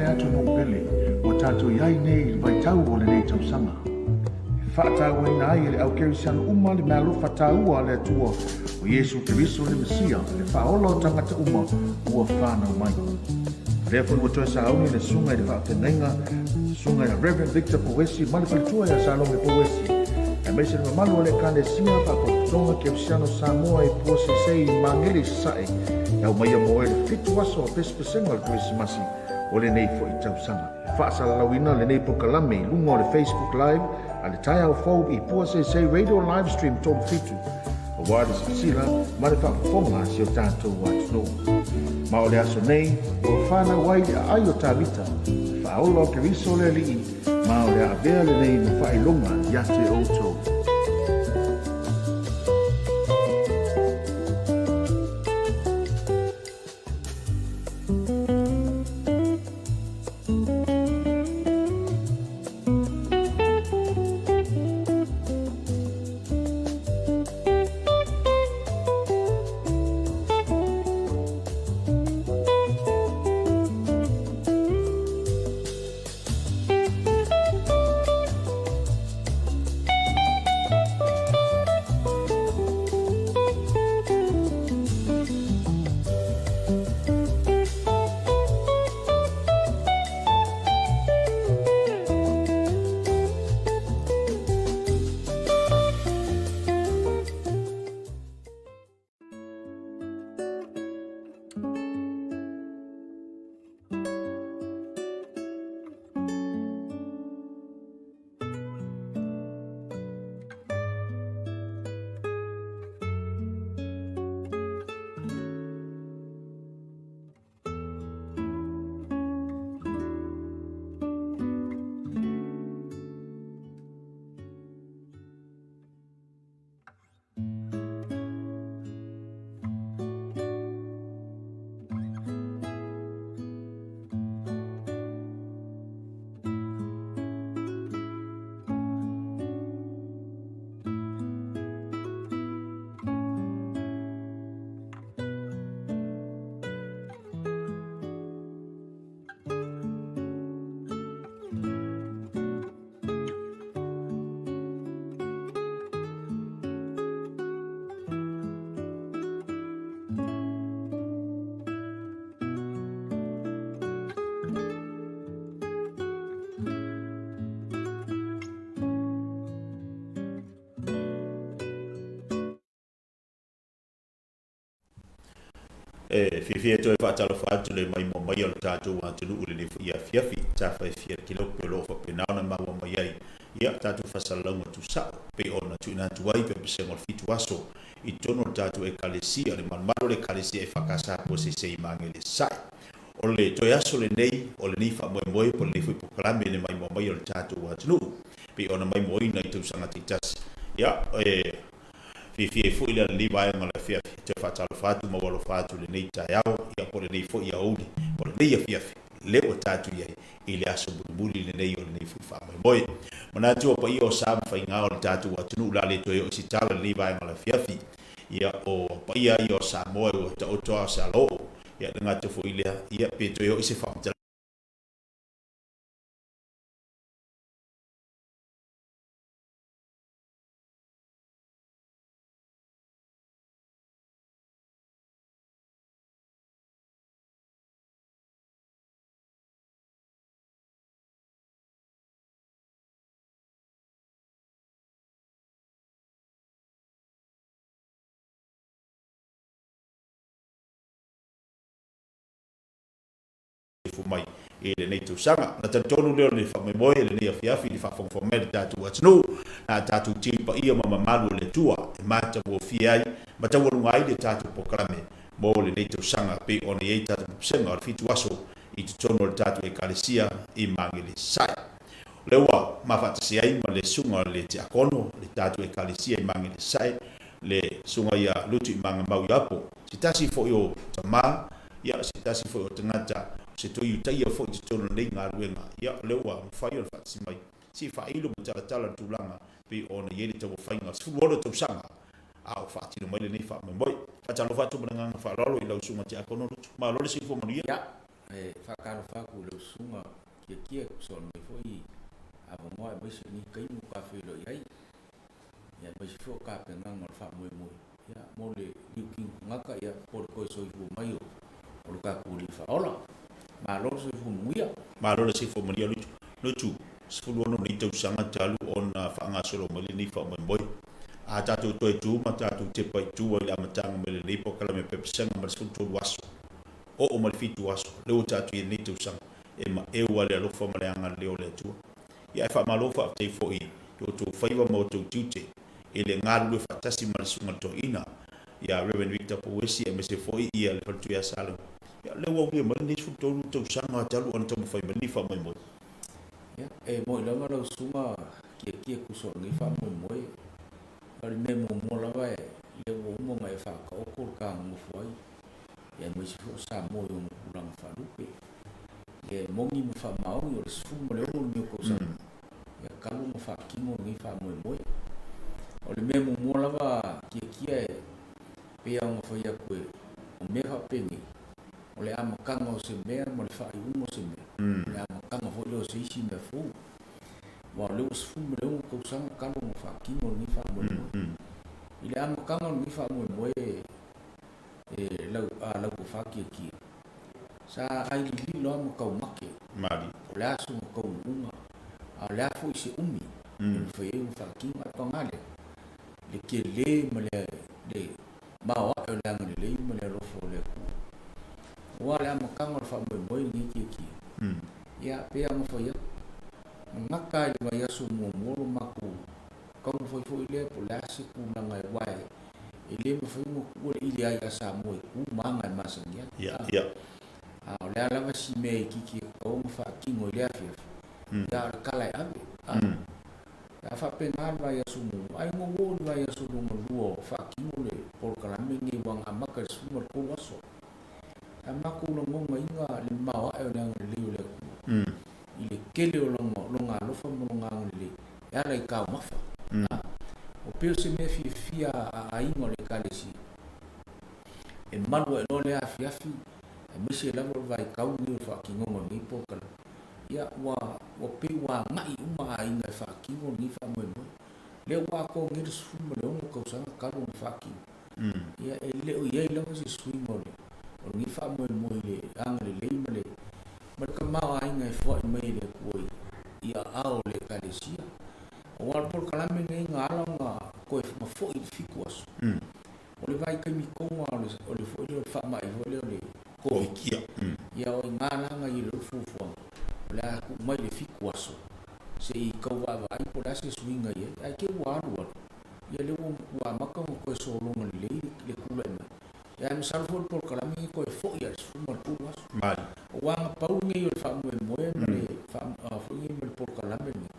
atunuu pele ua tatou i ai nei i le vaitau o lenei tausaga. E faatauaina ai e le au Kerisiano uma le meaalofa taua a le Atua o Iesu Keriso le Mesia, le Faaola o tagata uma ua fanau mai. O lea foi ua toe sauni le Susuga i le Faafeagaiga, Susuga ia Rev. Victor Pouesi ma le faletua ia Salome Pouesi, aemaise le mamalu o le Ekalesia Faapotopotoga Kerisiano Samoa i Puaseisei i Magele i Sasae, e aumaia mo oe le fitu aso o pesepesega o le Kerisimasi o lenei foi tausaga. E faasalalauina lenei polokalame i luga o le Facebook Live a le Taeao Fou i Puaseisei Radio Livestream 37, aua le silasila ma le faafofoga a si o tatou atunuu. Ma o le aso nei, ua fanau ai le aai o Tavita, le faaola o Keriso le Alii, ma o le a avea lenei ma faailoga ia te outou. E fiafia e toe faatalofa atu le maimoa mai o le tatou atunuu i lenei foi afiafi, tafa e fia kilope o lo o faapena ona maua mai ai ia tatou faasalalauga tusao pei ona tuuina atu ai pesega o le fitu aso i totonu o le tatou Ekalesia, le malumalu o le Ekalesia EFKS Puaseisei i Magele Sasae. O le toe aso lenei o lenei faamoemoe po o lenei foi polokalame i le maimoa mai o le tatou atunuu pei ona maimoaina i tausaga taitasi. Ia, e fiafia ai foi lenei vaega o le afiafi e toe faatalofa atu ma alofa atu i lenei taeao, ia po o lenei foi aoauli, po o lenei afiafi lea ua tatou i ai i le aso mulimuli lenei o lenei foi faamoemoe. Manatu o paia o sa ma faiga o le tatou atunuu o le a le toe oo i se tala i lenei vaega o le afiafi. Ia, o paia ia o Samoa ua taoto a o se aloo. Ia, le gata foi lea, ia, pe toe oo i se faamatalaga. Ifo mai i lenei tausaga. Ona talitonu lea o le faamoemoe i lenei afiafi i le faafogafoga mai a le tatou atunuu, na tatou tili paia ma mamalu o le Atua e matagofie ai ma taualuga ai le tatou polokalame mo lenei tausaga pei ona i ai tatou pesega o le fitu aso i totonu o le tatou Ekalesia i Magele Sasae. O lea ua mafaatasi ai ma le Susuga o le Tiakono o le tatou Ekalesia i Magele Sasae, le Susuga ia Lutuimagamau Iapo, se tasi foi o tama, ia, se tasi foi o tagata, o se toiutaia foi i totonu o lenei galuega, ia, o lea ua mafai ona faatasi mai, se i faailo ma talatala le tulaga pei ona i ai le tauafaiga o le 16 tausaga a o faatino mai lenei faamoemoe. Faatalofa atu ma le agaga faaaloalo i lau Susuga Tiakono Lutu. Malo le soifua manuia. Ia. E faatalofa atu i lau susuga Tiatia e tusa o lenei foi avanoa aemaise lenei taimi ua tafeiloai ai, aemaise foi o tapenaga o le faamoemoe mo le liutino tagata po o le toe soifua mai o le tatou Alii Faaola. Malo le soifua manuia. Malo le soifua manuia Lutu. Lutu, 16 nei tausaga talu ona faagasolo mai lenei faamoemoe. A tatou toe tu ma tatou tepa i tua i le amataga mai lenei polokalame Pepesega ma le 13 aso, oo ma le 7 aso, lea ua tatou i ai lenei tausaga, e maeu lava le alofa ma le agalelei o le Atua. Ia ae faamalo faafetai foi i outou faiva ma outou tiute i le galulue faatasi ma le Susuga i le Toeaina ia Rev. Victor Pouesi aemaise foi ia le Faletuia ia Salemu. Ia lea ua aulia mai lenei 13 tausaga talu ona taumafai mai lenei faamoemoe. Ia, e moni lava lau Susuga Tiatia e tusa o lenei faamoemoe. O le mea muamua lava e lea ua uma ona e faataoto le ta nonofo ai, aemaise foi o Samoa i ona tulaga faalupe. Ia e moni ma faamaoni o le 16 lenei o tausaga, ia talu ona faatino lenei faamoemoe. O le mea muamua lava Tiatia e pei lava ona fai atu e o mea faapenei, o le amataga o se mea ma le faaiuga o se mea, o le amataga foi lea o se isi mea fou. Aua o lea ua 16 tausaga talu ona faatino lenei faamoemoe. I le amataga o lenei faamoemoe e lau a lau tofa Tiatia, sa ailililo lava ma taumate o le a sona taunuuga, a o le a foi se umi e mafai ai ona faatino. Ae paga lea, le tele ma le maoae o le agalelei ma le alofa o le Atua. Aua le amataga o le faamoemoe lenei Tiatia, ia pei lava ona fai atu, na gata lava i le vaiaso muamua lo matou taumafai foi lea po o le a se tulaga aua e le mafai ona tuua le ili ai a Samoa i tu ma aga e masani ai. A o le a lava si mea itiiti e tatau ona faatino i lea afiafi, ia o le tala e ave. A faapena le vaiaso muamua, ai na ua oo i le vaiaso lona lua o faatino le polokalame lenei ua na amata i le 13 aso. Sa matou lagonaina le maoae o le agalelei o le Atua i le tele o lona alofa ma lona agalelei e ala i taumafa. O pei o se mea fiafia a aiga o le Ekalesia e malu ae loa lea afiafi aemaise lava o le vaitau lenei o le faatinoga o lenei polokalame. Ia, ua ua pei ua agai uma aiga e faatino lenei faamoemoe. Lea ua atoa nei le 16 tausaga talu ona faatino. Ia, e le o i ai lava se suiga o le o lenei faamoemoe i le agalelei ma le ma le tamaoaiga e foai mai e le Atua i i aao o le Ekalesia. Aua o le polokalame lenei na ala ona toe foi i le 7 aso. O le vaitaimi tonu lava o le foi lea o le faamai foi lea o le Koviti. Ia o i ina la na i ai loa le fuafuaga, o le a tuu mai le 7 aso se i tau vaavaai po o le a se suiga i ai. Ae te i ua alu alu, ia lea ua ua amata ona toe sologa lelei le tulai mai. Ia ae masalo foi o le polokalame e toe foi lava i le 13 aso. Aua na pau lenei o le faamoemoe ma le foi lenei ma le polokalame lenei,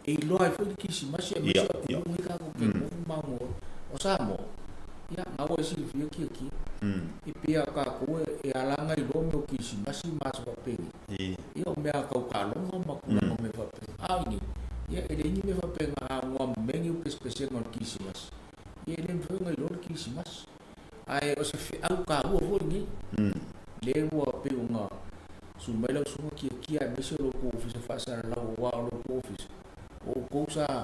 e iloa ai foi le Kirisimasi aemaise o atunuu nei tatou te nonofo ma magoa o Samoa. Ia, na ua e silafia Tiatia, e pei lava o tatou e ala ona iloa mea o Kirisimasi ma aso faapenei, ia o mea tau taaloga ma tulaga o mea faapena. A o i inei, ia e leai ni mea faapena, a goa ma mea nei o pesepesega o le Kirisimasi, ia e le mafai ona iloa le Kirisimasi. Ae o se feau taua foi lenei, lea ua pei ona sui mai lau susuga Tiatia aemaise o lo outou ofisa faasalalau aua o lo outou ofisa, o outou sa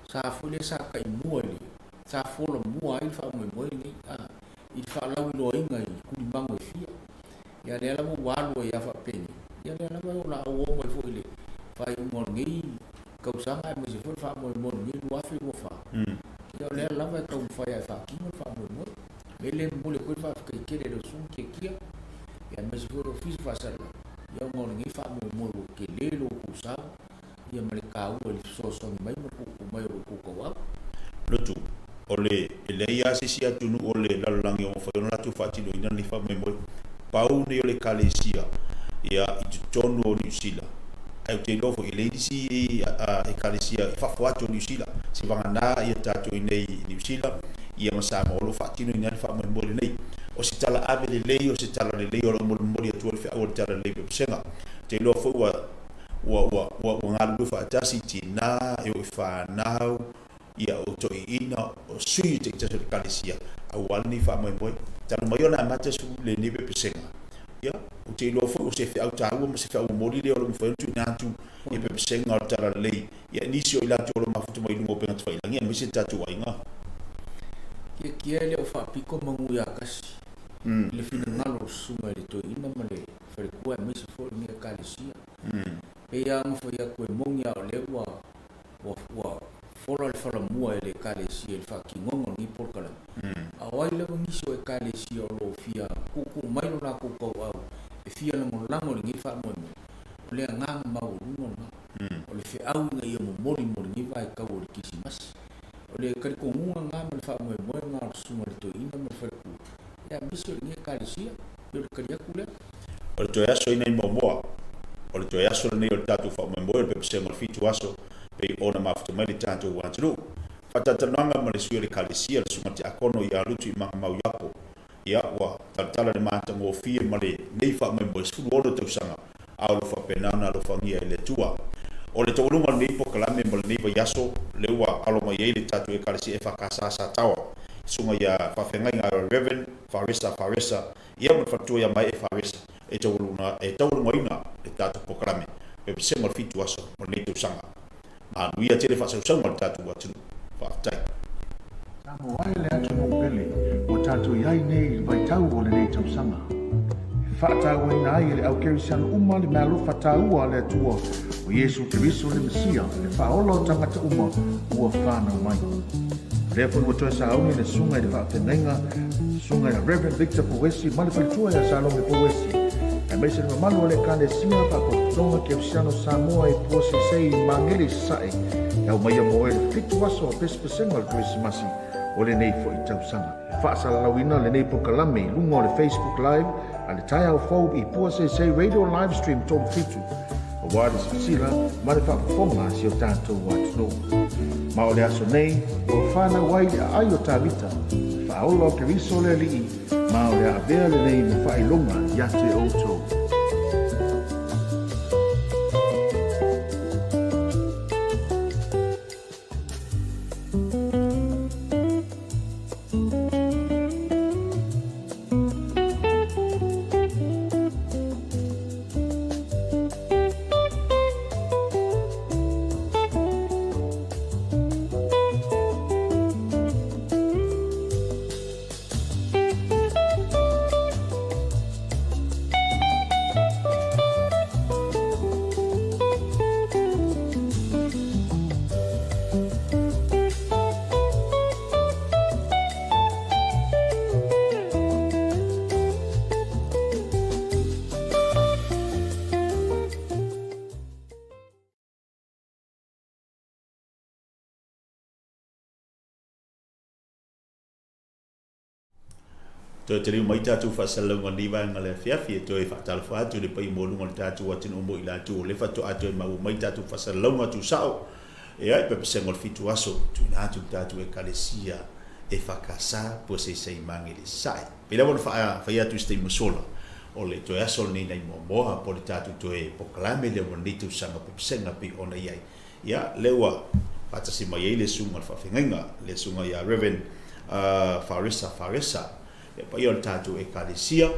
sa foi lea sa taimua i le sa fola mua ai le faamoemoe lenei a i le faalauiloaina i tulimago e fia. Ia lea lava ua alu ai lava faapenei, ia lea lava o le a ou oo mai foi i le faaiuga o lenei tausaga aemaise foi le faamoemoe o lenei 2024. Ia o lea lava e taumafai lava e faatino le faamoemoe. O le mea lea e momoli atu ai le faafetai tele i lau Susuga Tiatia, ia aemaise foi o le Ofisa Faasalalau, ia ona o lenei faamoemoe ua tele lo outou sao, ia ma le taua i le fesoasoani mai ma le puupuu mai o lo outou tauau. Lotu, o le, e leai lava se isi atunuu o le lalolagi o mafai ona latou faatinoina lenei faamoemoe. Pau nei o le Ekalesia, ia, i totonu o Niu Sila. Ae ou te iloa foi, e leai nisi Ekalesia i fafo atu o Niu Sila, seiavagana ia tatou i inei i Niu Sila, ia ma Samoa o lo o faatinoina ai le faamoemoe lenei. O se tala ave lelei, o se tala lelei o lo o molimoli atu ai le feau o le Tala Lelei Pesega. Ou te iloa foi ua ua ua ua ua galulue faatasi i tinā, e oo i fanau, ia o toeaiina, o sui taitasi o le Ekalesia, aua lenei faamoemoe. Talu mai ona amata lenei pesega. Ia, ou te iloa foi o se feau taua ma se feau momoli lea o lo o mafai ona tuuina atu i pesega o le Talalelei i nisi o i latou o lo o mafuta mai i luga o upega tafailagi aemaise tatou aiga. Kiekie e le o faapito manu ia tasi i le finagalo o le susuga i le toeaina ma le falekua aemaise foi o lenei Ekalesia. Pei lava ona fai atu e moni a o lea ua ua ua fola le falamua e le Ekalesia i le faatinoga o lenei polokalame, a o ai lava nisi o Ekalesia o lo o fia tuutuu mai lo latou tauau e fia lagolago i lenei faamoemoe, o le agaga maualuga lena, o le feau ina ia momoli mo lenei vaitau o le Kerisimasi. O le talitonuga lena ma le faamoemoe lena o le Susuga i le Toeaina ma le Faletua, aemaise o lenei Ekalesia, pei o le tali atu lea. O le toe aso ina i muamua, o le toe aso lenei o le tatou faamoemoe o le pepesega o le fitu aso pei ona mafuta mai le tatou atunuu. Faatalatalanoaga ma le sui o le Ekalesia, le Susuga Tiakono ia Lutu Imagamau Iapo. Ia, ua talatala le matagofie ma lenei faamoemoe 16 tausaga, a o lo o faapena ona alofagia e le Atua. O le taualuga o lenei polokalame ma lenei vaiaso, lea ua alo mai ai le tatou Ekalesia EFKS Sataoa, Susuga ia Faafeagaiga Rev. Faresa Faresa, ia ma le faletua ia Mae'e Faresa, e taualugaina le tatou polokalame pepesega o le fitu aso mo lenei tausaga. Manuia tele faasausauga a le tatou atunuu. Faafetai. Samoa e le atunuu pele ua tatou i ai nei i le vaitau o lenei tausaga. E faatauaina ai e le au kerisiano uma le meaalofa taua a le Atua o Iesu Keriso le Mesia, le Faaola o tagata uma ua fanau mai. O lea foi ua toe sauni le susuga i le faafeagaiga, susuga ia Rev. Victor Pouesi ma le faletua ia Salome Pouesi, aemaise le mamalu o le Ekalesia Faapotopotoga Kerisiano Samoa i Puaseisei i Magele i Sasae, e aumaia mo oe le fitu aso o pesepesega o le Kerisimasi o lenei foi tausaga. E faasalalauina lenei polokalame i luga o le Facebook Live a le Taeao Fou i Puaseisei Radio Livestream 37, aua le silasila ma le faafofoga a si o tatou atunuu. Ma o le aso nei, ua fanau ai le aai o Tavita, le faaola o Keriso le Alii, ma o le a avea lenei ma faailoga ia te outou. Toe taliu mai tatou faasalalauga o lenei vaega o le afiafi e toe faatalofa atu i le paia maualuga o le tatou atunuu mo i latou o lea faatoa toe maua mai tatou faasalalauga tuusao ia i pepesega o le fitu aso tuuina atu i le tatou Ekalesia EFKS Puaseisei Magele Sae. Pei lava ona faafai atu i se taimi ua sola, o le toe aso lenei nai Moamoa po o le tatou toe polokalame lea mo lenei tausaga o pepesega pei ona i ai. Ia, lea ua faatasi mai ai le susuga i le faafeagaiga, le susuga ia Rev. Faresa Faresa, ia paia o le tatou Ekalesia,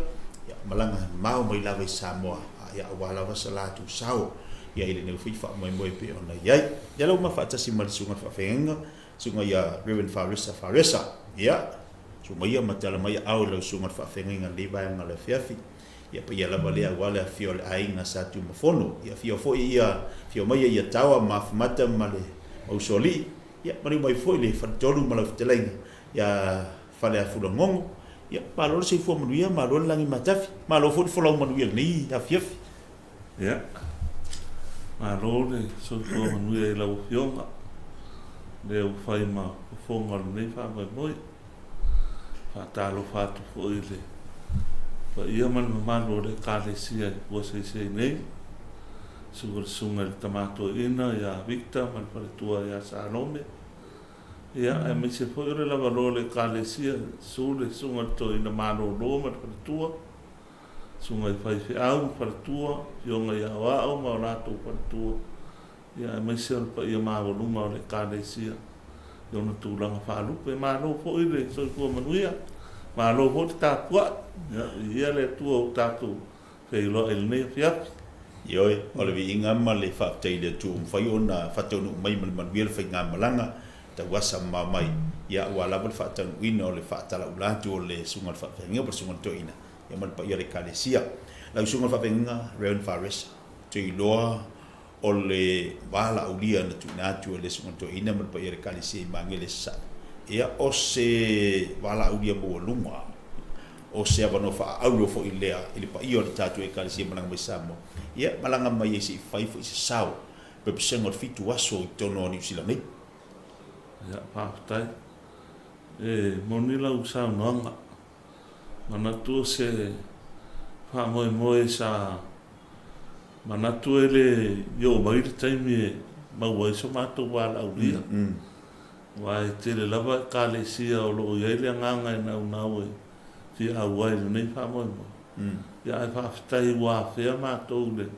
ia malaga mamao mai lava i Samoa, ia aua lava sa latou sao ia i lenei foi faamoemoe pei ona i ai. Ia lea ua faatasi ma le susuga i le faafeagaiga, susuga ia Rev. Faresa Faresa, ia, susu maia ma tala mai aao i lau susuga i le faafeagaiga i lenei vaega o le afiafi. Ia paia lava lea aua le afifio o le aiga Sa Tumafono. Ia afio foi ia afio mai ia Tawa ma Afumata ma le Mausoalii. Ia maliu mai foi le Faletolu ma lau fetalaiga ia Faleafulagogo. Ia malo le soifua manuia, malo le lagi matafi, malo foi le folau manuia i lenei afiafi. Ia, malo le soifua manuia i lau Afioga, lea ua fai ma fofoga o lenei faamoemoe. Faatalofa atu foi i le paia ma le mamalu o le Ekalesia i Puaseisei nei, susu i le Susuga i le Tama Toeaina ia Victor ma le faletua ia Salome, ia, aemaise foi o le lavaloa o le Ekalesia, susu le Susuga i le Toeaina Malolo ma le faletua, Susuga i faifeau ma faletua, afioga i aoao ma o latou faletua, ia aemaise o le paia maualuga o le Ekalesia i ona tulaga faalupe. Malo foi le soifua manuia, malo foi le tapuai, ia viia le Atua ua tatou feiloai i lenei afiafi. Ioe, o le viiga ma le faafetai i le Atua ua mafai ona faataunuu mai ma le manuia le faigamalaga tauasa mamao mai, ia aua lava le faataunuuina o le faatalaula atu o le Susuga i le Faafeagaiga po o le Susuga i le Toeaina, ia ma le paia o le Ekalesia. Lau Susuga i le Faafeagaiga, Rev. Faresa, Tuiloa, o le valaaulia na tuuina atu e le Susuga i le Toeaina ma le paia o le Ekalesia i Magele Sasae, ia o se valaaulia maualuga, o se avanoa faaauro foi lea i le paia o le tatou Ekalesia malaga mai Samoa, ia malaga mai ai se i fai foi se sao pepesega o le 7 aso i totonu o Niu Sila nei. Ia, faafetai. E moni lau saunoaga. Manatu o se faamoemoe sa manatu e le i oo mai le taimi e maua ai so matou valaaulia. Aua e tele lava Ekalesia o lo o i ai le agaga e naunau e fia auai i lenei faamoemoe. Ia ae faafetai ua afea matou i le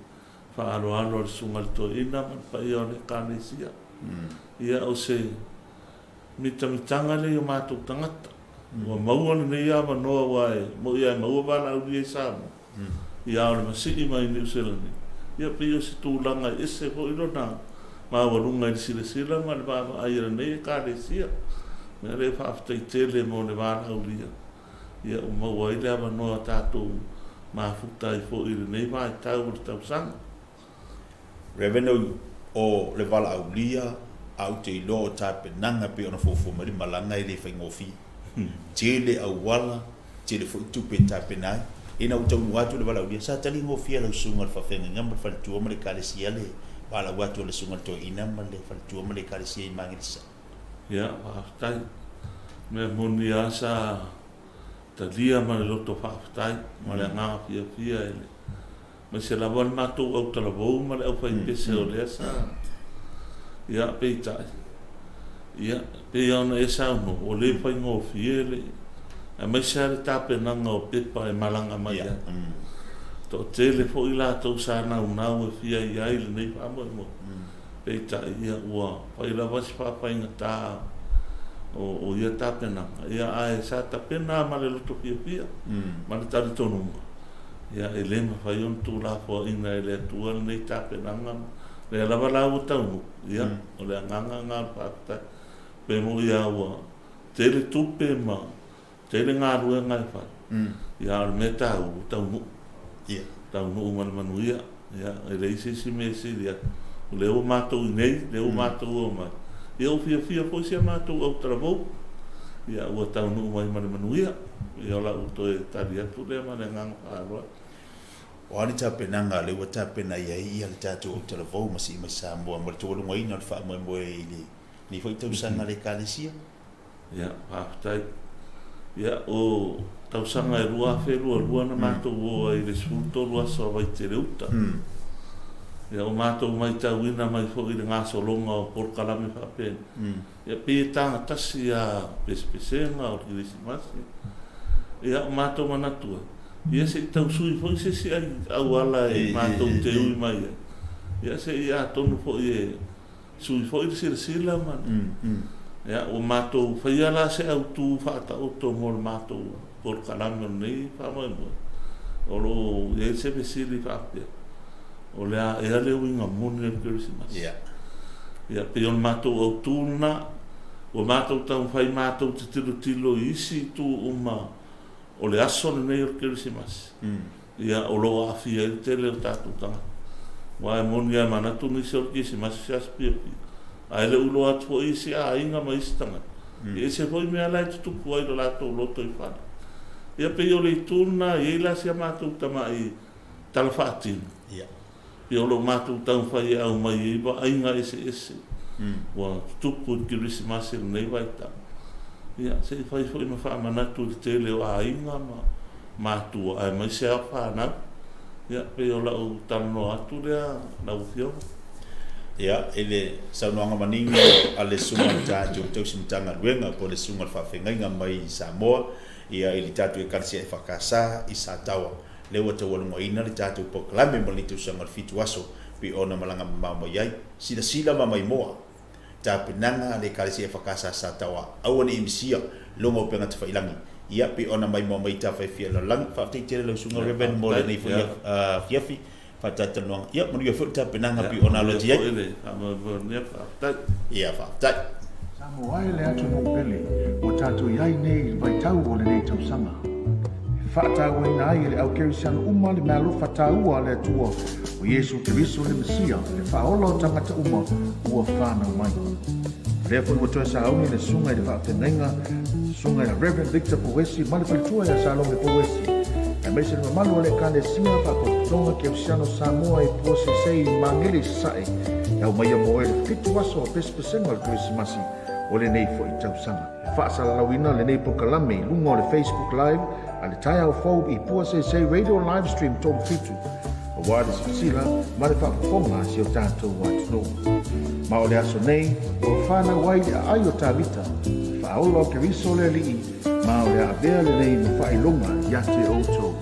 faaaloalo a le Susuga i le Toeaina ma le paia o le Ekalesia. Ia o se mitamitaga lea i o matou tagata. Ua maua lenei avanoa aua e moni lava e maua valaaulia i Samoa, ia a o le masii mai Niu Sila nei, ia pei o se tulaga e ese foi lona maualuga i le silasila ma le vaavaai a lenei Ekalesia. O le mea lea e faafetai tele mo le valaaulia, ia ua maua ai le avanoa tatou mafuta ai foi i lenei vaitau o le tausaga. Revenue o le valaaulia a ou te iloa o tapenaga pei ona fuafua mai le malaga e le faigofie. Tele auala, tele foi tupe e tapena ai. Ina ua taunuu atu le valaaulia, sa tali gofie e lau susuga i le faafeagaiga ma le faletua ma le ekalesia le valaau atu a le susuga i le toeaina ma le faletua ma le ekalesia i Magelesa. Ia, faafetai. Mea moni lava sa talia ma le loto faafetai ma le agaga fiafia e le Aemaise lava le matou autalavou ma le aufaipese o lea sa Ia, peitai, ia, pei lava ona e saunoa, ua le faigofie le, aemaise lava le tapenaga o pepa e malaga mai ai. Toatele foi latou sa naunau e fia i ai i lenei faamoemoe, peitai, ia, ua fai lava si faafaigata o ia tapenaga, ia, ae sa tapena lava ma le loto fiafia ma le talitonuga. Ia, e le mafai ona tuulafoaiina e le Atua lenei tapenaga, lea lava la ua taunuu, ia, o le agaga lena o le faafetai. Pe moni lava ua tele tupe ma tele galuega e fai, ia, a o le mea taua, ua taunuu. Taunuu ma le manuia, ia, e leai se isi mea e sili atu. O lea ua matou i inei, lea ua matou omai, ia ua fiafia foi si a matou autalavou, ia, ua taunuu mai ma le manuia. Ia o lau toe tali atu lea ma le agaga faaaloalo. O a ni tapenaga lea ua tapena i ai ia le tatou autalavou ma sii mai Samoa mo le taualugaina o le faamoemoe i lenei foi tausaga a le Ekalesia? Ia, faafetai. Ia, o tausaga e 2022 na matou o ai i le 13 aso a Vaitele Uta. Ia, ua matou matauina mai foi i le gasologa o polokalame faapena. Ia pei e taga tasi a pesepesega o le Kerisimasi. Ia o matou manatu ai, ia se i tau sui foi se isi auala e matou te ui mai ai. Ia se i atonu foi e sui foi le silasila ma le Ia ua matou faia la se autu faataoto mo le matou polokalame o lenei faamoemoe. O lo o i ai se fesili faapea, O le a ea le uiga moni o le Kerisimasi? Ia, pei o le matou autu lena, ua matou taumafai matou te tilotilo i isi itu uma o le aso lenei o le Kerisimasi, ia, o lo o aafia ai le tele o tatou tagata. Aua e moni lava e manatu nisi o le Kerisimasi o se aso fiafia, ae le o iloa atu foi isi aiga ma isi tagata, e ese foi mea la e tutupu ai i lo latou lotoifale. Ia, pei o le itu lena, e i ai la si a matou tamai tala faatino. Ia. Pei o lo matou taumafai e aumai ai vaaiga eseese ua tutupu i le Kerisimasi i lenei vaitau. Ia, se i fai foi ma faamanatu i le tele o aiga ma matua aemaise lava fanau. Ia, pei o lau talanoa atu lea lau Afioga. Ia, i le saunoaga manino a le Susuga i le tatou Tausi Matagaluega po o le Susuga i le Faafeagaiga mai Samoa, ia i le tatou Ekalesia EFKS i Sataoa, lea ua taualugaina le tatou polokalame mo lenei tausaga o le 7 aso pei ona malaga mamao mai ai. Silasila ma maimoa tapenaga a le Ekalesia EFKS Sataoa, aua ne i misia luga o upega tafailagi. Ia, pei ona maimoa mai tafa e fia lalagi. Faafetai tele lau Susuga Rev mo lenei foi afiafi faatalatalanoaga. Ia, manuia foi le tapenaga pei ona alo atu i ai. Ia, faafetai. Samoa e le atunuu pele ua tatou i ai nei i le vaitau o lenei tausaga. E faatauaina ai e le au Kerisiano uma le meaalofa taua a le Atua o Iesu Keriso le Mesia, le Faaola o tagata uma ua fanau mai. O lea foi ua toe sauni le Susuga i le Faafeagaiga, Susuga ia Rev. Victor Pouesi ma le faletua ia Salome Pouesi, aemaise le mamalu o le Ekalesia Faalapotopotoga Kerisiano Samoa i Puaseisei i Magele i Sasae, e aumaia mo oe le fitu aso o pesepesega o le Kerisimasi o lenei foi tausaga. E faasalalauina lenei polokalame i luga o le Facebook Live a le Taeao Fou i Puaseisei Radio Livestream 37, aua le silasila ma le faafofoga a si o tatou atunuu. Ma o le aso nei, ua fanau ai le aai o Tavita, le faaola o Keriso le Alii, ma o le a avea lenei ma faailoga ia te outou.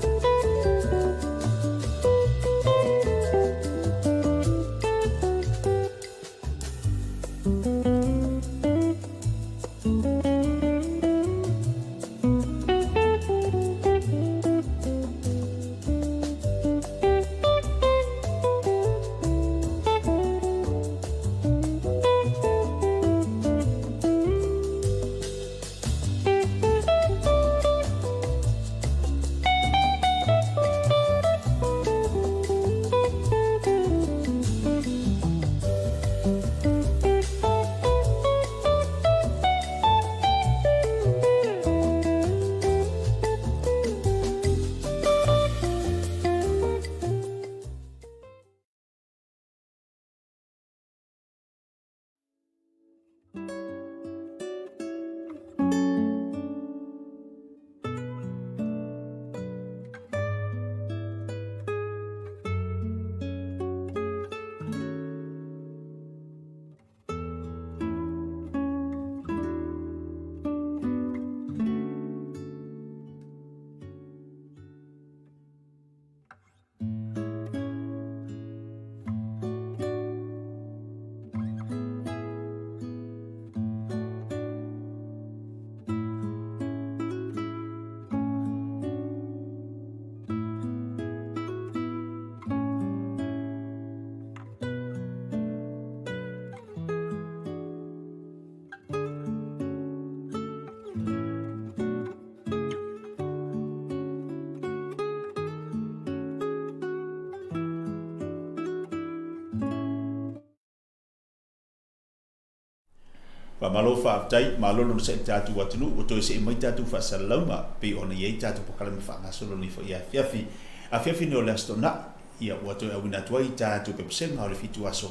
Faamalo faafetai, malo le onosai i le tatou atunuu, ua toe see mai tatou faasalalauga pei ona i ai tatou polokalame faagasolo nei foi afiafi. Afiafi nei o le Aso Toonai, ia ua toe auina atu ai tatou pesega o le fitu aso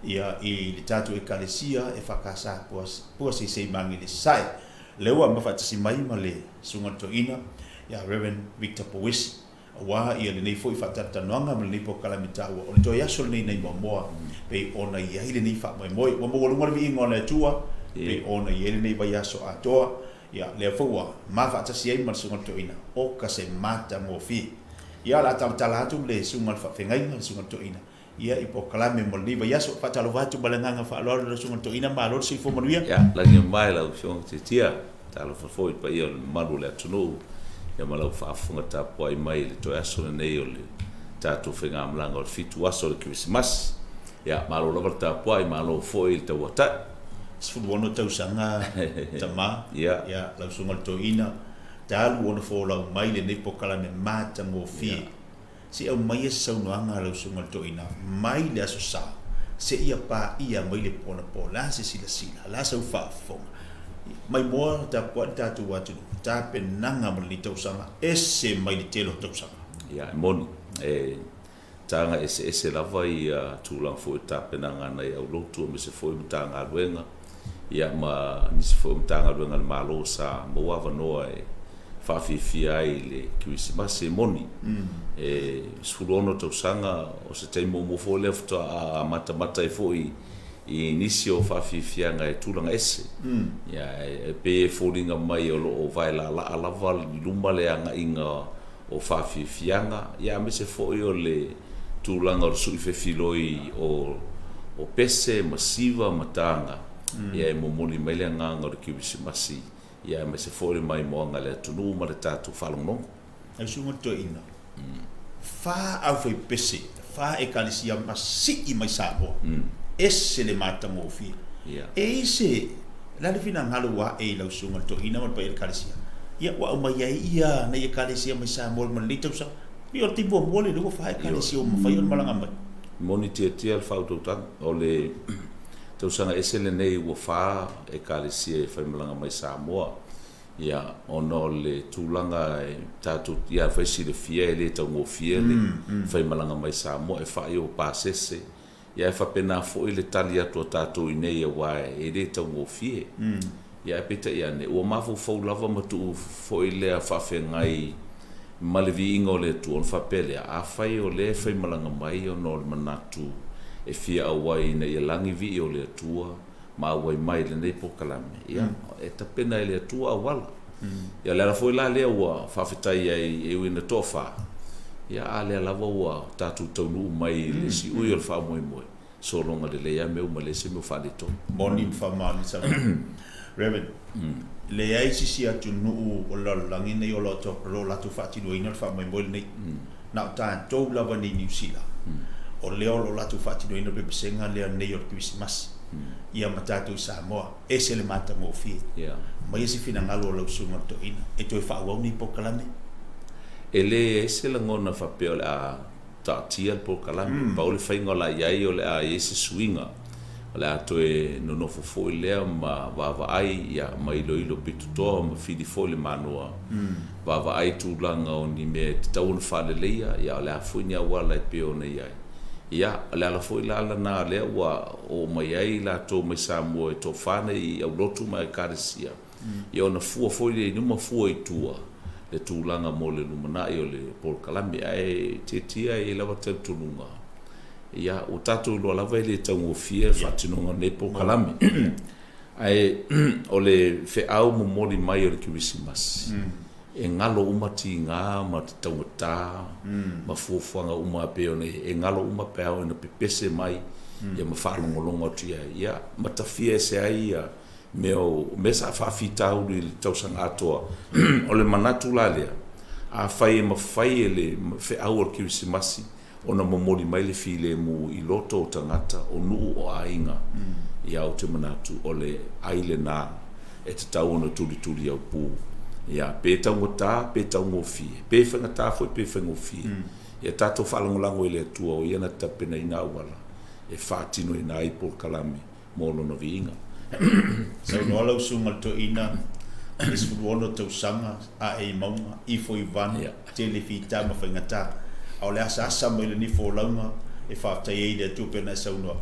ia i le tatou Ekalesia e whakasa pua seisei mangele sae. Lea ua mafaatasi mai ma le Susuga i le Toeaina ia Rev. Victor Pouesi aua ia lenei foi faatalatalanoaga ma lenei polokalame taua o le toe aso lenei nai Moamoa pei ona i ai lenei faamoemoe. Ua maualuga le viiga o le Atua pei ona i ai lenei vaiaso atoa. Ia lea foi ua mafaatasi ai ma le Susuga i le Toeaina o ka se matagofie. Ia o le a talatala atu le Susuga i le Faafeagaiga, le Susuga i le Toeaina ia i polokalame mo lenei vaiaso. Faatalofa atu ma le agaga faaaloalo i lau Susuga i le Toeaina, malo le soifua manuia. Ia, lagi mamae lau Afioga Tiatia, talofa foi i le paia o le mamalu o le atunuu, ia ma lau faafofoga tapuai mai i le toe aso lenei o le tatou faigamalaga o le fitu aso o le Kerisimasi. Ia, malo lava le tapuai, malo foi le tauatai. 16 tausaga tama, ia, lau Susuga i le Toeaina, talu ona folau mai lenei polokalame matagofie. Se i aumaia se saunoaga a lau susuga i le toeaina mai le Aso Sa seia paia mai le po anapo. O le a se silasila? O le a sau faafofoga? Maimoa tapuai le tatou atunuu, tapenaga mo lenei tausaga, ese mai le tele o tausaga. Ia, e moni, e taga eseese lava ia tulaga foi o tapenaga a nai aulotu aemaise foi o Matagaluega, ia ma nisi foi o Matagaluega a le Malo sa maua avanoa e faafiafia ai i le Kerisimasi. E moni, e 16 tausaga, o se taimi muamua foi lea faatoa amatamata ai foi i nisi o faafiafiaga e tulaga ese. Ia, e pei e foliga mai o lo o vae laalaa lava i luma le agaiga o faafiafiaga, ia aemaise foi o le tulaga o le sui fefiloi o o pese ma siva ma taga, ia e momoli mai le agaga o le Kerisimasi. ia aemaise foi le maimoaga a le atunuu ma le tatou faalogologo. Lau Susuga Toeaina, fa aufaipese, fa Ekalesia masii mai Samoa, ese le matagofie. E i ai se, o le a le finagalo ua ae i lau Susuga Toeaina ma le paia o le Ekalesia, ia ua aumai ai ia nai Ekalesia mai Samoa ma lenei tausaga. Pei o le taimi muamua lea ua fa Ekalesia ua mafai ona malaga mai. Moni tiatia le faautautaga, o le tausaga ese lenei ua fa Ekalesia e faimalaga mai Samoa. Ia, ona o le tulaga e tatou, ia afai silafia e le taugofie le faimalaga mai Samoa e fai o pasese, ia e faapena foi le tali atu a tatou i inei aua e le taugofie. Ia ae peitai ane, ua mafaufau lava ma tuu foi lea faafeagai ma le viiga o le Atua ona faapea lea, afai o lea e faimalaga mai ona o le manatu e fia auai ina ia lagi vii o le Atua, ma auai mai i lenei polokalame, ia, e tapena e le Atua auala. Ia, o le ala foi la lea ua faafetai ai e ui ina toafa, ia, a lea lava ua tatou taunuu mai i le siui o le faamoemoe, sologa lelei lava mea uma, e leai se mea o faaletonu. Moni ma faamaoni Samoa. Reverend, leai se isi atunuu o le lalolagi nei o lo o latou faatinoina le faamoemoe lenei. Na o tatou lava nei i Niu Sila, o lea o lo o latou faatinoina le pepesega lea nei o le Kerisimasi, ia ma tatou i Samoa, ese le matagofie. Aumaia se finagalo o lau Susuga i le Toeaina e toe faaauau nei polokalame. E leai se lagona faapea o le a taatia le polokalame. Pau le faiga o le a i ai o le a i ai se suiga, o le a toe nonofo foi lea ma vaavaai ia ma iloilo pitotoa ma fili foi le manoa, vaavaai tulaga o ni mea e tatau ona faaleleia, ia o le a foi ni auala e pei ona i ai. Ia, o le ala foi la lena lea ua oo mai ai latou mai Samoa e toafa nei aulotu ma Ekalesia, Ia ona fua foi lea i luma fua i tua le tulaga mo le lumanai o le polokalame. Ae tiatia e i ai lava talitonuga, ia ua tatou iloa lava e le taugofie le faatinoga o lenei polokalame. Ae o le feau momoli mai o le Kerisimasi, e galo uma tiga ma taugata ma fuafuaga uma e pei ona i ai, e galo uma pe a oo ina pepese mai ia ma faalogologo atu i ai, ia ma tafia ese ai ia mea o mea sa faafitauli i le tausaga atoa. O le manatu la lea, afai e mafai e le feau o le Kerisimasi ona momoli mai le filemu i loto o tagata, o nuu, o aiga, ia ou te manatu o le ai lena e tatau ona tulituli au pu. Ia, pe taugata, pe taugofie, pe faigata foi pe faigofie, ia tatou faalagolago i le Atua o Ia na tapenaina auala e faatinoina ai polokalame mo lona viiga. Saunoa lau susuga le toeaina i le 16 tausaga ae i mauga, ifo i vanu, tele fita ma faigata. A o le asaasa mai lenei folauga e faafetai ai i le Atua pei ona e saunoa,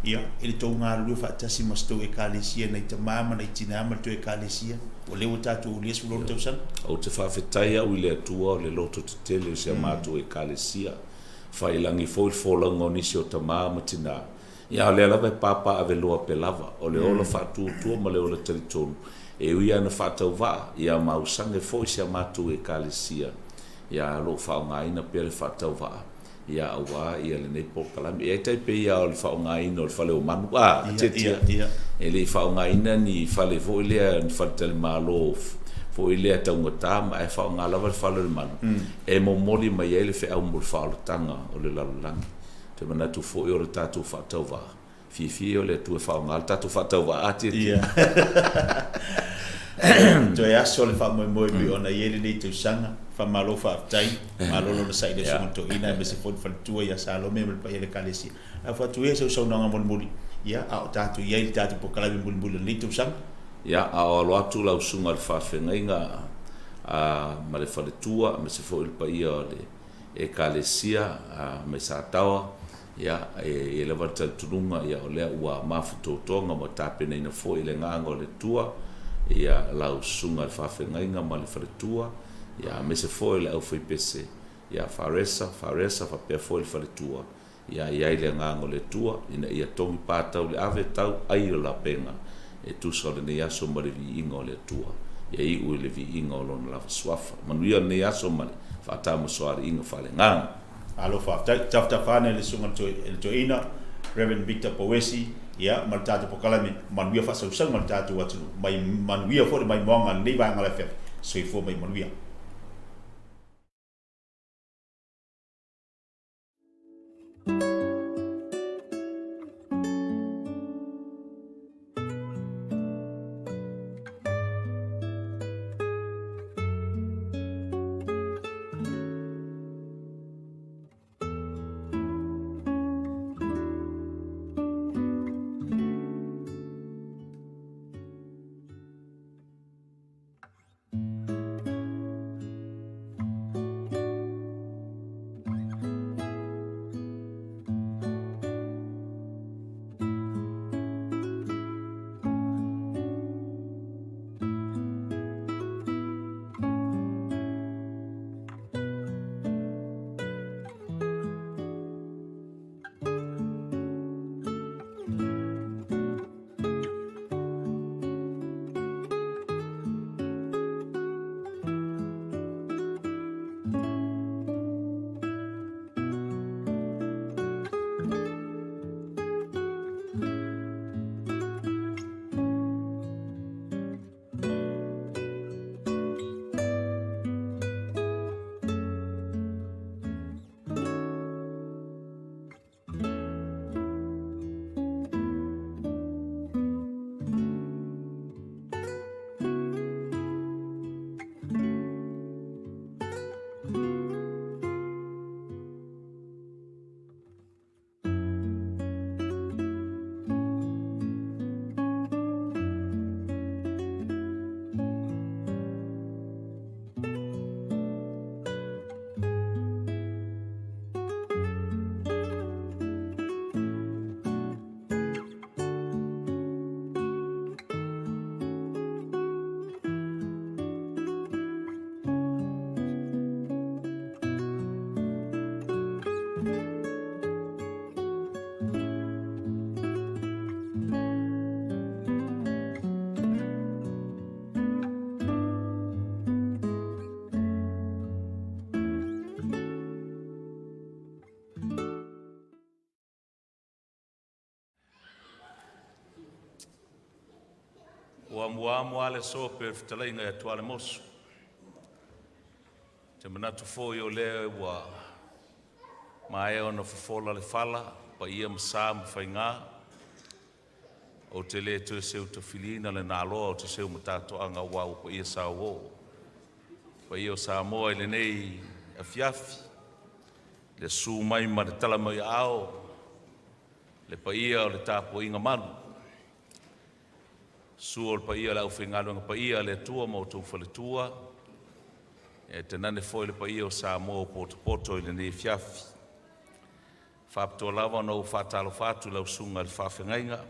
ia, i le tou galulue faatasi ma se tou Ekalesia nai tama ma nai tina ma le tou Ekalesia, o lea ua tatou ulia 16 tausaga. Ou te faafetai au i le Atua o le loto tetele o si a matou Ekalesia. Faiilagi foi le folauga o nisi o tama ma tina Ia, o lea lava e pāpāaveloa pea lava, o le ola faatuatua ma le ola talitonu, e ui lava ina faatauvaa, ia mausage foi si a matou Ekalesia, ia o lo o faaaogaina pea le faatauvaa, ia aua ia lenei polokalame. Ia e tai pei lava o le faaaogaina o le fale o manu, a, tiatia, e le i faaaogaina ni fale foi lea, ni faletalimalo foi lea taugata, ma ae faaaoga lava le fale o le manu, e momoli mai ai le feau mo le faaolataga o le lalolagi. Ou te manatu foi o le tatou faatauvaa, fiafia ia o le Atua e faaaoga le tatou faatauvaa a tiatia. Toe aso le faamoemoe pei ona i ai lenei tausaga. Faamalo faafetai. Malo le onosai i le Susuga Toeaina aemaise foi le faletua ia Salome ma le paia o le Ekalesia. Lafo atu ia sau saunoaga mulimuli, ia, a o tatou i ai i le tatou polokalame mulimuli o lenei tausaga. Ia, a o alo atu lau susuga i le faafeagaiga ma le faletua aemaise foi le paia o le Ekalesia mai Sataoa, ia, e i ai lava le talitonuga, ia, o lea ua mafutotoga ma tapenaina foi e le Agaga o le Atua, ia, lau susuga i le faafeagaiga ma le faletua, ia, aemaise foi o le aufaipese, ia, Faresa, Faresa faapea foi le faletua, Ia i ai le Agaga o le Atua, ina ia togi patau le ave tau ai o lapega e tusa o lenei aso ma le viiga o le Atua. Ia iu i le viiga o Lona lava Suafa. Manuia lenei aso ma le faatamasoaliiga faaleagaga. Malo faafetai. Tafatafa ane le Susuga i le Toeaina. Rev. Victor Pouesi, ia, ma le tatou pokalame, manuia faasausauga le tatou atunuu, mai manuia foi le maimoaga a lenei vaega o le afiafi. Soifua ma ia manuia. Ua amuamu lava le aso pei o le fetalaiga ia Tualemoso. Ou te manatu foi o lea ua maea ona fofola le fala, paia ma sa ma faiga. Ou te le toe seu tafiliina le naloa, ou te seu matatoaga aua ua paia sauoo. Paia o Samoa i lenei afiafi, le susu mai ma le tala mai aao, le paia o le tapuaiga malu, susu o le paia o le aufaigaluega paia a le Atua ma outou faletua, e tainane foi le paia o Samoa ua potopoto i lenei afiafi. E faapitoa lava ona ou faatalofa atu i lau susuga i le Faafeagaiga,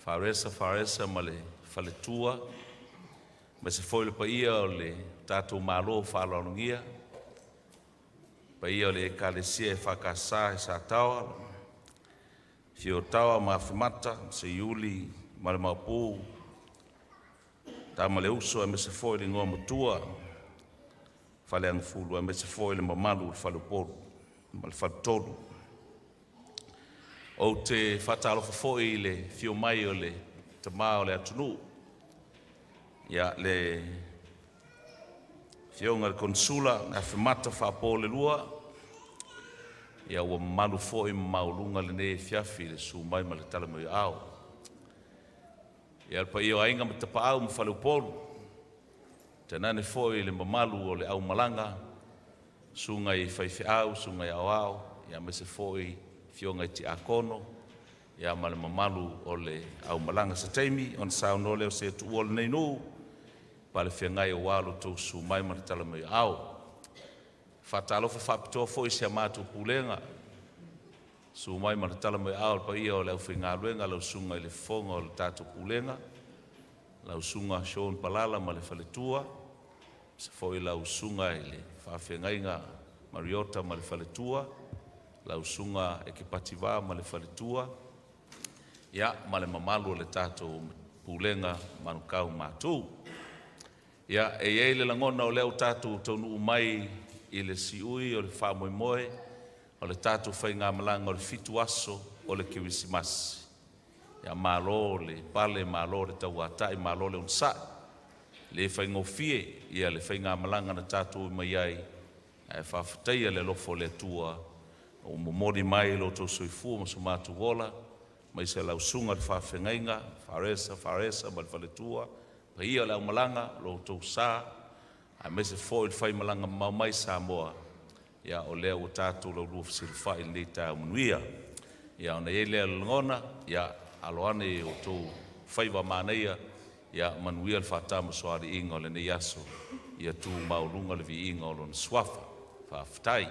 Faresa Faresa ma le faletua, aemaise foi le paia o le tatou Malo faaaloalogia, paia o le Ekalesia EFKS i Sataoa, Afio o Taoa ma Afemata, Seiuli ma le Maopu, Tama le Uso aemaise foi le Igoa Matua, Faleagafulu aemaise foi le mamalu o le Faleupolu ma le Faletolu. Ou te faatalofa foi i le afio mai o le tama o le atunuu, ia le Afioga i le Konesula Afemata Faapoleulua, ia ua mamalu foi ma maualuga lenei afiafi i le susu mai ma le tala mai o aao. Ia le paia o Aiga ma Tapaau ma Faleupolu, tainane foi le mamalu o le aumalaga, susuga i faifeau, susuga i aoao, ia aemaise foi afioga i tiakono, ia ma le mamalu o le aumalaga. Se taimi ona saunoa lea o se tuua o lenei nuu, palefeagai aua lo outou susu mai ma le tala mai o aao. Faatalofa faapitoa foi i si a matou pulega, susu mai ma le tala mai aao le paia o le aufaigaluega, lau susuga i le fofoga o le tatou pulega, lau susuga Sean Palala ma le faletua, aemaise foi lau susuga i le faafeagaiga Mariota ma le faletua, lau susuga Ekepativa ma le faletua, ia ma le mamalu o le tatou pulega Manukau Matu. Ia, e i ai le lagona o lea ua tatou taunuu mai i le siui o le faamoemoe. o le tatou faigamalaga o le 7 aso o le Kerisimasi. Ia malo le pale, malo le tauatai, malo le onosai. E le faigofie ia le faigamalaga na tatou omai ai, ae faafetaia le alofa o le Atua ua momoli mai lo outou soifua ma so matou ola, aemaise lau susuga i le faafeagaiga Faresa Faresa ma le faletua, paia o le aumalaga, lo outou sa, aemaise foi le faimalaga mamao mai Samoa. Ia o lea ua tatou laulua fesilafai i lenei taeao manuia. Ia ona i ai lea o le lagona, ia alo ane i outou faiva manaia, ia manuia le faatamasoaliiga o lenei aso, ia tu maualuga le viiga o Lona Suafa. Faafetai.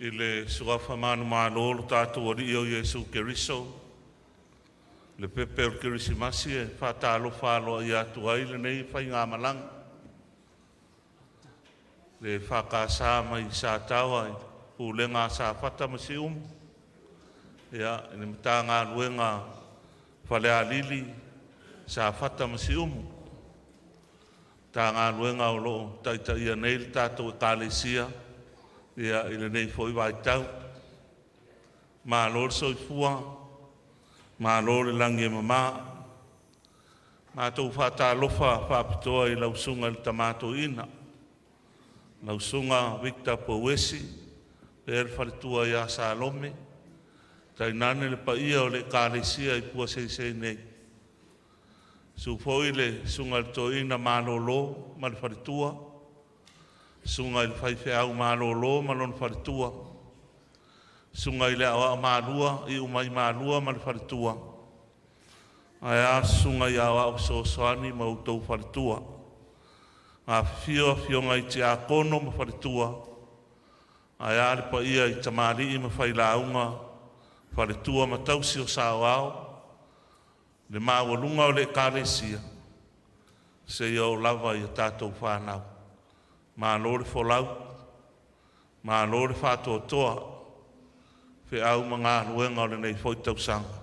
I le Suafa manumalo o lo tatou Alii o Iesu Keriso, le pepe o le Kerisimasi e faatalofa aloaia atu ai lenei faigamalaga. Le EFKS mai Sataoa i Pulega a Safata ma Siumu, ia, i le Matagaluega Falealili, Safata ma Siumu, Matagaluega o lo o taitaia nei le tatou Ekalesia ia, i lenei foi vaitau. Malo le soifua, malo le lagi e mama. Matou faatalofa faapitoa i lau Susuga i le Tama Toeaina, lau Susuga Victor Pouesi, faapea le faletua ia Salome, tainane le paia o le Ekalesia i Puaseisei nei. Susu foi le Susuga i le Toeaina Malolo ma le faletua, susuga i le Faifeau Malolo ma lona faletua, susuga i le Aoao Malua Iumai Malua ma le faletua, ae a susuga i Aoao Fesoasoani ma outou faletua. Afifio afioga i Tiakono ma faletua, ae a le paia i tamalii ma failauga, faletua ma tausi o saoao, le maualuga o le Ekalesia, seia oo lava ia tatou fanau. Malo le folau, malo le faatoatoa, feau ma galuega o lenei foi tausaga.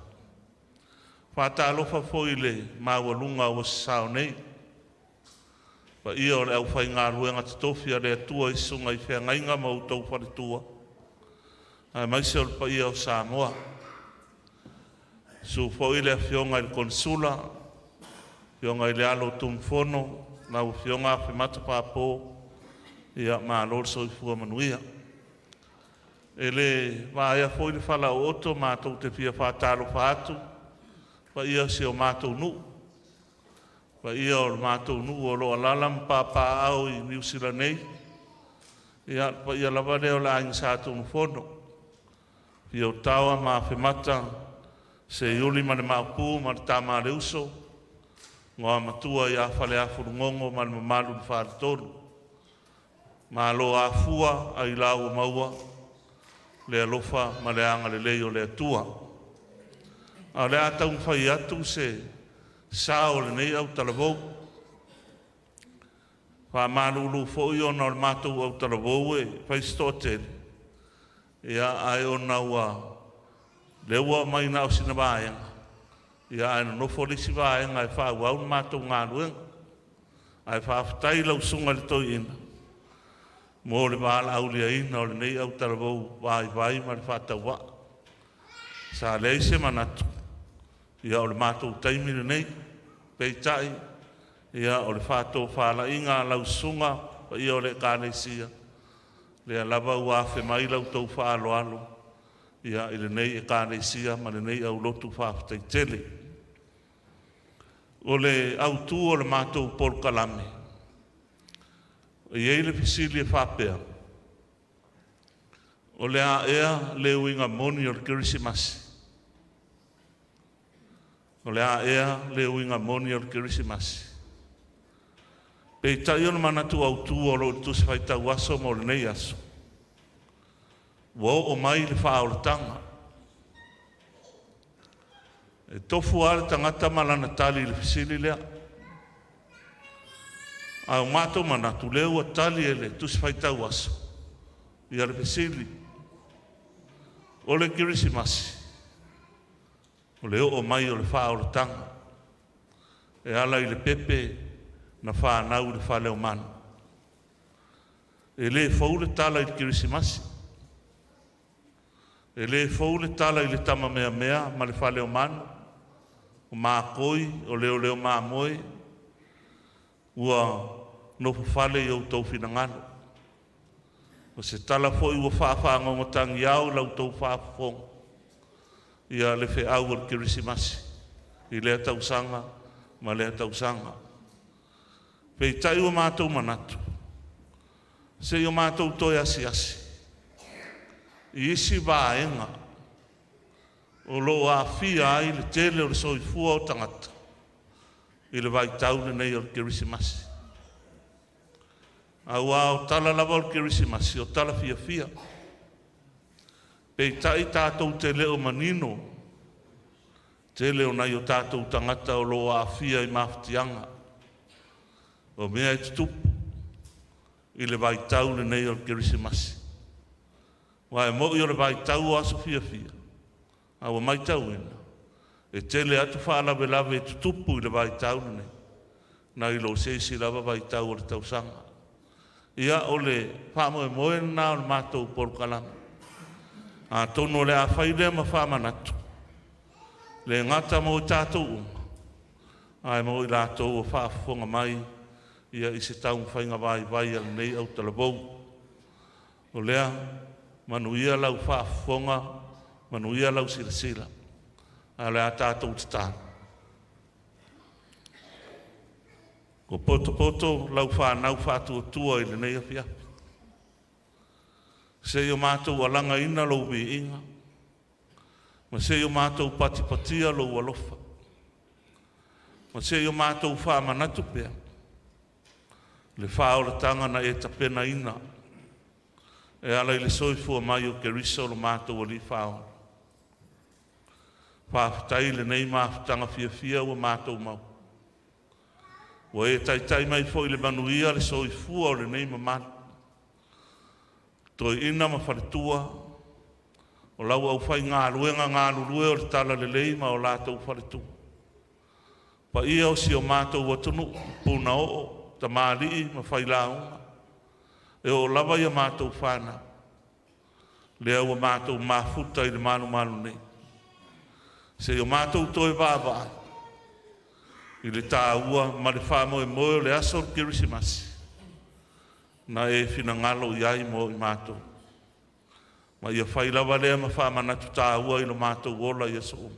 Faatalofa foi i le maualuga ua sasao nei, paia o le aufaigaluega totofi a le Atua i susuga i feagaiga ma outou faletua, aemaise o le paia o Samoa. Susu foi le Afioga i le Konesula, afioga i le alo o Tumufono, lau Afioga Afemata Papo, ia malo le soifua manuia. E le vaea foi le falaooto matou te fia faatalofa atu, paia o si o matou nuu, paia o le matou nuu o lo o alaala ma papaaao i Niu Sila nei, ia le paia lava lea o le Aiga Sa Tunumafono, afio o Taoa ma Afemata, Seiuli ma le Maopu ma le Tama a le Uso, Igoamatua ia Faleafulugogo ma le mamalu i le Faletolu. Malo afua ailao ua maua le alofa ma le agalelei o le Atua. A o le a taumafai atu se sao o lenei autalavou. Faamalulu foi ona o le matou autalavou e fai si toatele, ia, ae ona ua Lea ua aumai na o sina vaega, ia ae nonofo le isi vaega e faaauau le matou galuega. Ae faafetai i lau Susuga i le Toeaina mo le valaauliaina o lenei autalavou vaivai ma le faatauvaa. Sa leai se manatu, ia o le matou taimi lenei, peitai ia o le faatofalaiga a lau susuga paia o le Ekalesia, lea lava ua afe mai la outou faaaloalo ia i lenei Ekalesia ma lenei aulotu. Faafetai tele. O le autu o le matou polokalame, e i ai le fesili e faapea, o le a ea le uiga moni o le Kerisimasi? O le a ea le uiga moni o le Kerisimasi? Peitai o le manatu autu o lo o i le Tusi Faitau Aso mo lenei aso, ua oo mai le faaolataga. E tofu lava le tagata ma lana tali i le fesili lea. A o matou manatu, lea ua tali e le Tusi Faitau Aso ia le fesili. O le Kerisimasi, o le oo mai o le faaolataga e ala i le pepe na fanau i le fale o manu. E le fou le tala i le Kerisimasi. E le fou le tala i le tama meamea ma le fale o manu, o makoi, o leoleo mamoe, ua nofofale i outou finagalo. O se tala foi ua faafagogotagiao i la outou faafofoga ia le feau o le Kerisimasi i lea tausaga ma lea tausaga. Peitai ua matou manatu, se i o matou toe asiasi i isi vaega o lo o aafia ai le tele o le soifua o tagata i le vaitau lenei o le Kerisimasi. Aua o tala lava o le Kerisimasi, o tala fiafia. Peitai tatou te le o manino tele o nai o tatou tagata o lo o aafia i mafatiaga o mea e tutupu i le vaitau lenei o le Kerisimasi. Aua e moni o le vaitau o aso fiafia, a ua matauina e tele atu faalavelave e tutupu i le vaitau lenei nai lo se isi lava vaitau o le tausaga. Ia, o le faamoemoe lena o le matou polokalame. Atonu o le a fai lea ma faamanatu, le gata mo i tatou uma, ae mo i latou o faafofoga mai ia i se taumafaiga vaivai a lenei autalavou. O lea, manuia lau faafofoga, manuia lau silasila, ae o le a tatou tatalo. Ua potopoto lau fanau faatuatua i lenei afiafi, se i o matou alagaina lou viiga, ma se i o matou patipatia lou alofa, ma se i o matou faamanatu pea le faaolataga na e tapenaina e ala i le soifua mai o Keriso lo matou Alii Faaola. Faafetai i lenei mafutaga fiafia ua matou maua. Ua e taitai mai foi i le manuia le soifua o lenei mamalu, toeaina ma faletua, o lau aufaigaluega galulue o le Talalelei ma o latou faletua, paia o si o matou atunuu, punaoo, tamalii ma failauga, e oo lava ia matou fanau, lea ua matou mafuta i le malumalu nei, se i o matou toe vaavaai i le taua ma le faamoemoe o le aso o le Kerisimasi na e finagalo i ai mo i matou. Ma ia fai lava lea ma faamanatu taua i lo matou ola i aso uma,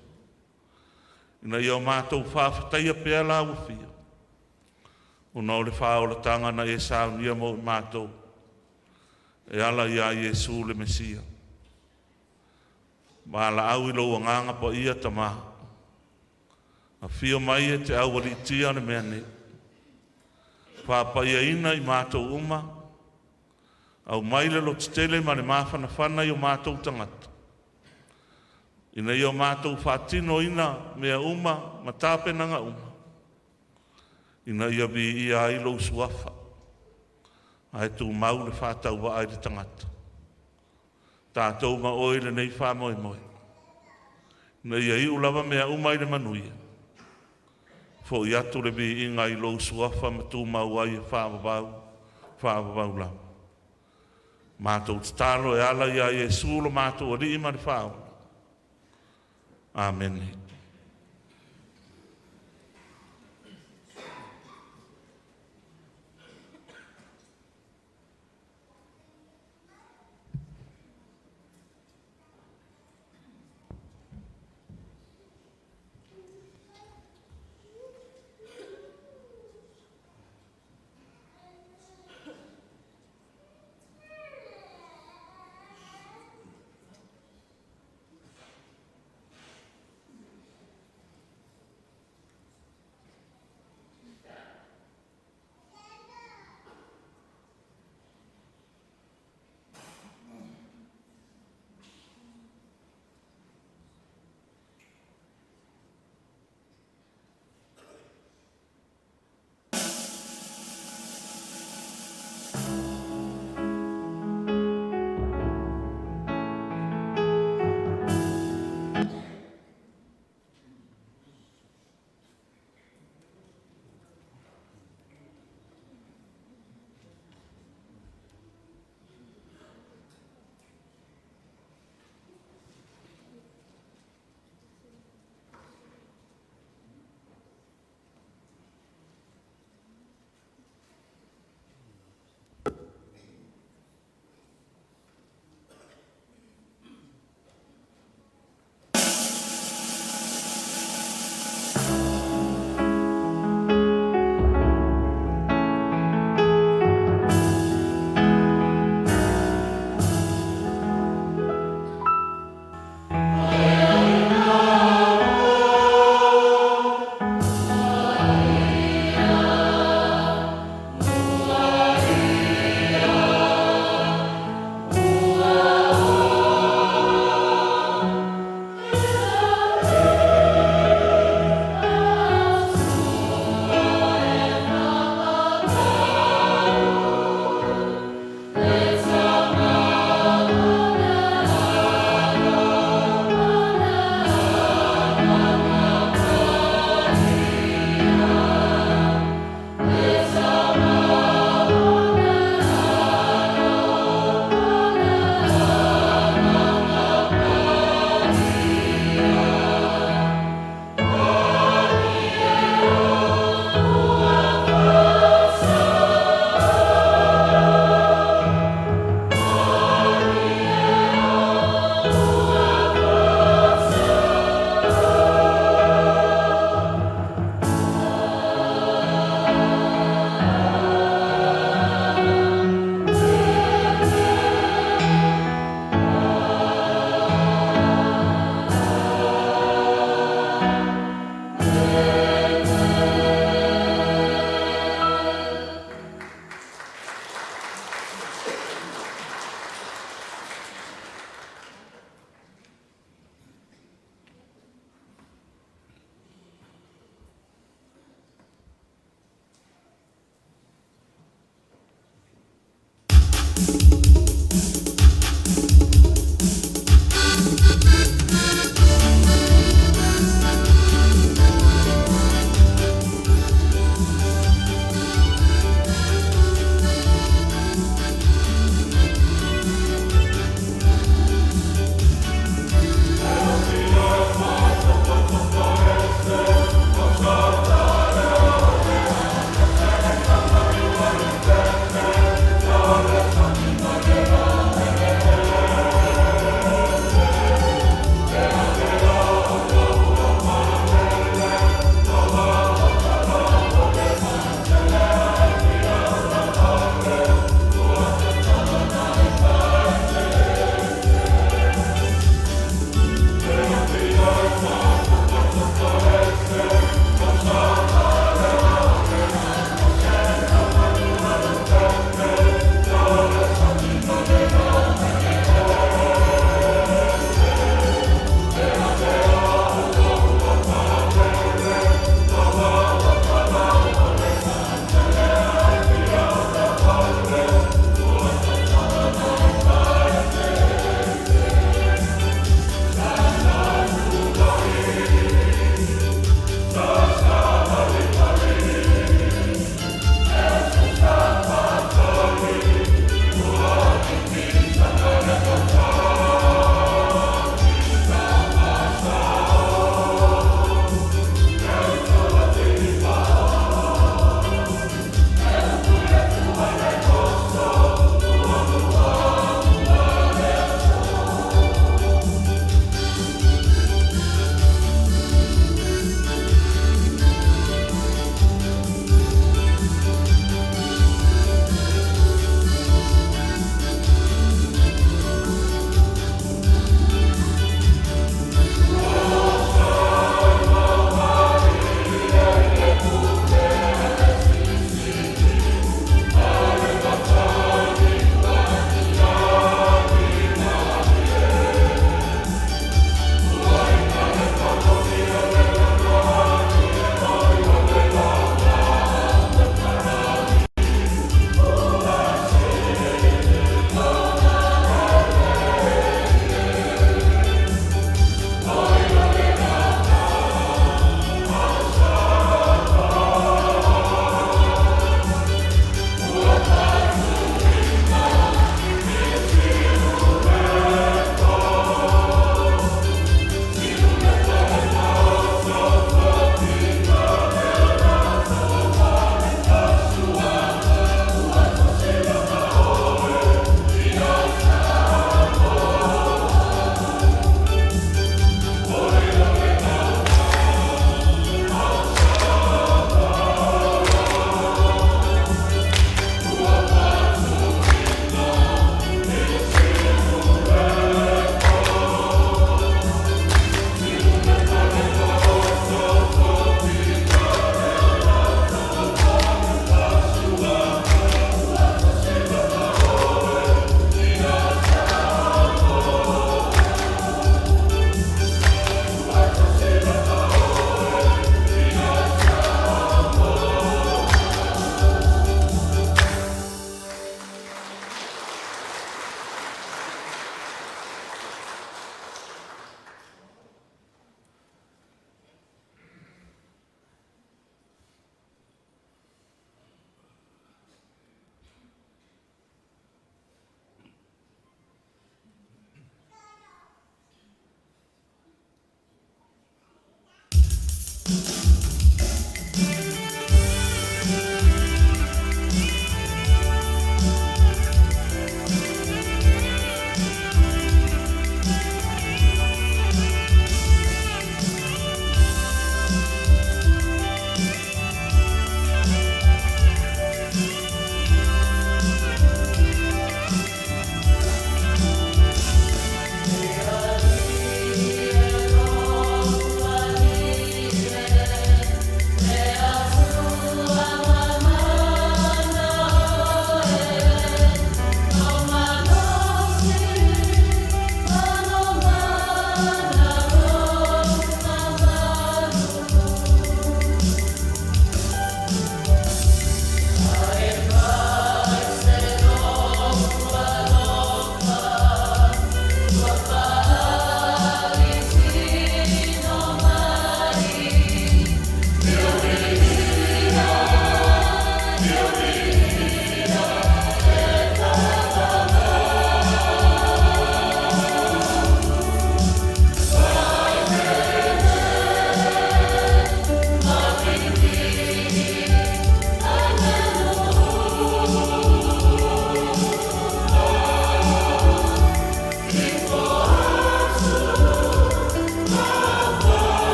ina ia o matou faafetaia pea la ua fia, ona o le faaolataga na e saunia mo i matou, e ala iā Iesu le Mesia. Valaau i lou Agaga Paia Tama, afio mai e te aualiitia le mea nei, faapaiaina i matou uma, aumai le lototele ma le mafanafana i o matou tagata, ina ia o matou faatinoina mea uma ma tapenaga uma, ina ia viia ai lou suafa, ae tumau le faatauvaa i le tagata. Tatou ma oe i lenei faamoemoe. Ina ia iu lava mea uma i le manuia, fo'i atu le viiga i lou Suafa ma tumau ai e faavavau, faavavau lava. Matou tatalo e ala ia Iesu lo matou Alii ma le Faaola. Amene.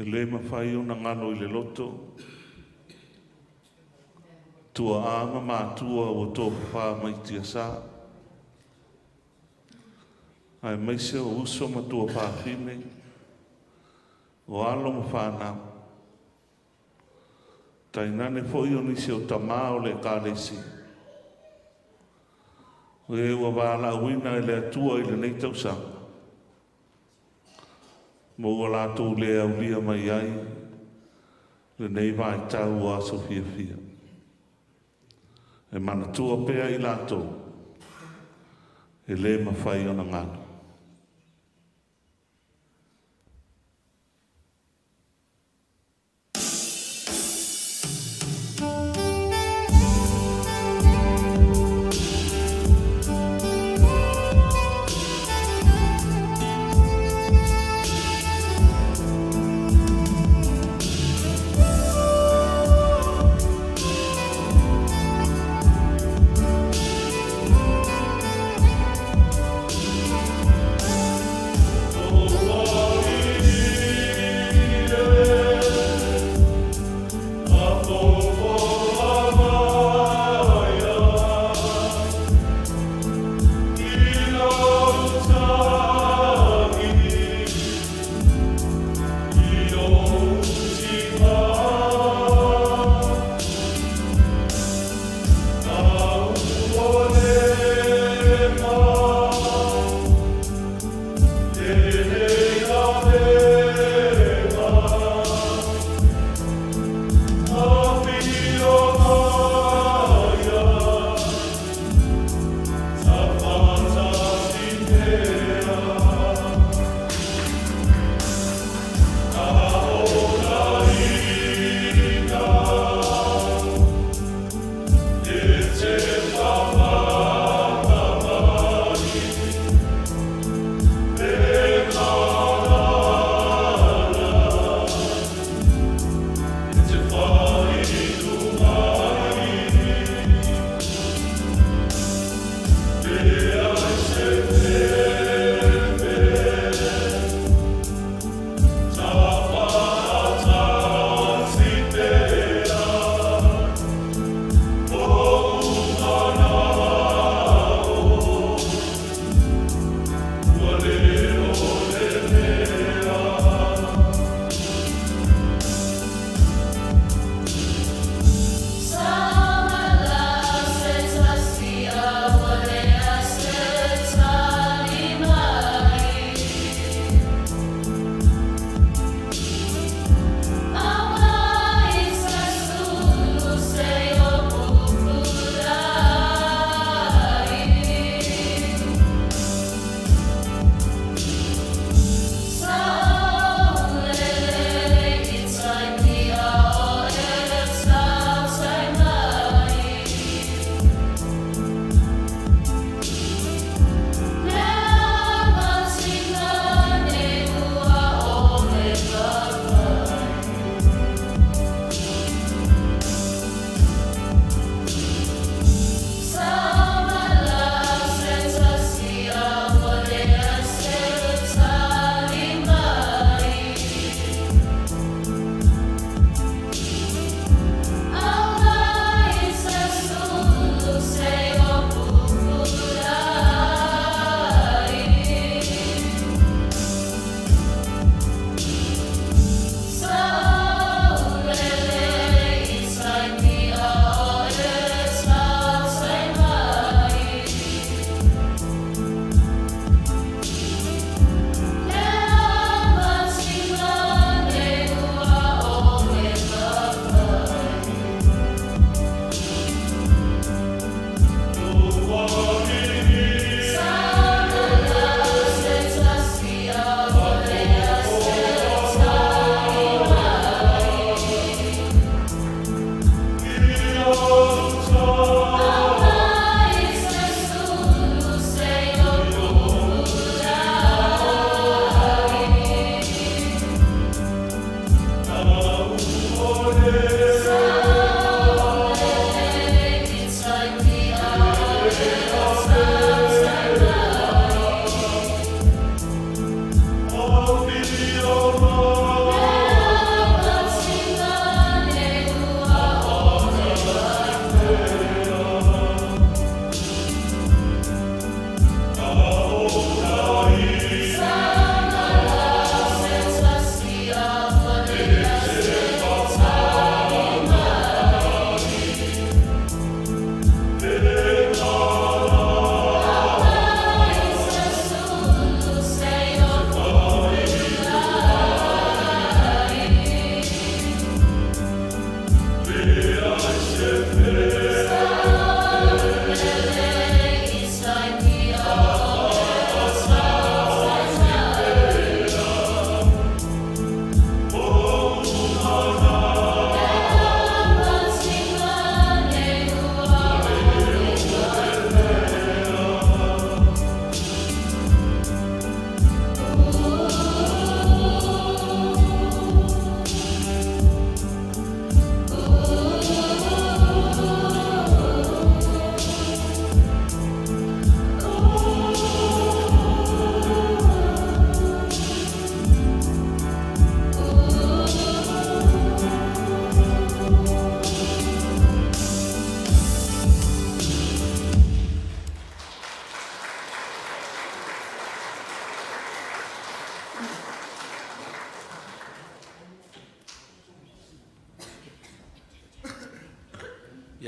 E le mafai ona galo i le loto, tuaa ma matua ua tofafa mai tiasa, aemaise o uso ma tuafafine, o alo ma fanau, tainane foi o nisi o tamā o le Ekalesia, o e ua valaauina e le Atua i lenei tausaga, ma ua latou le aulia mai ai lenei vaitau o aso fiafia. E manatua pea i latou e le mafai ona galo.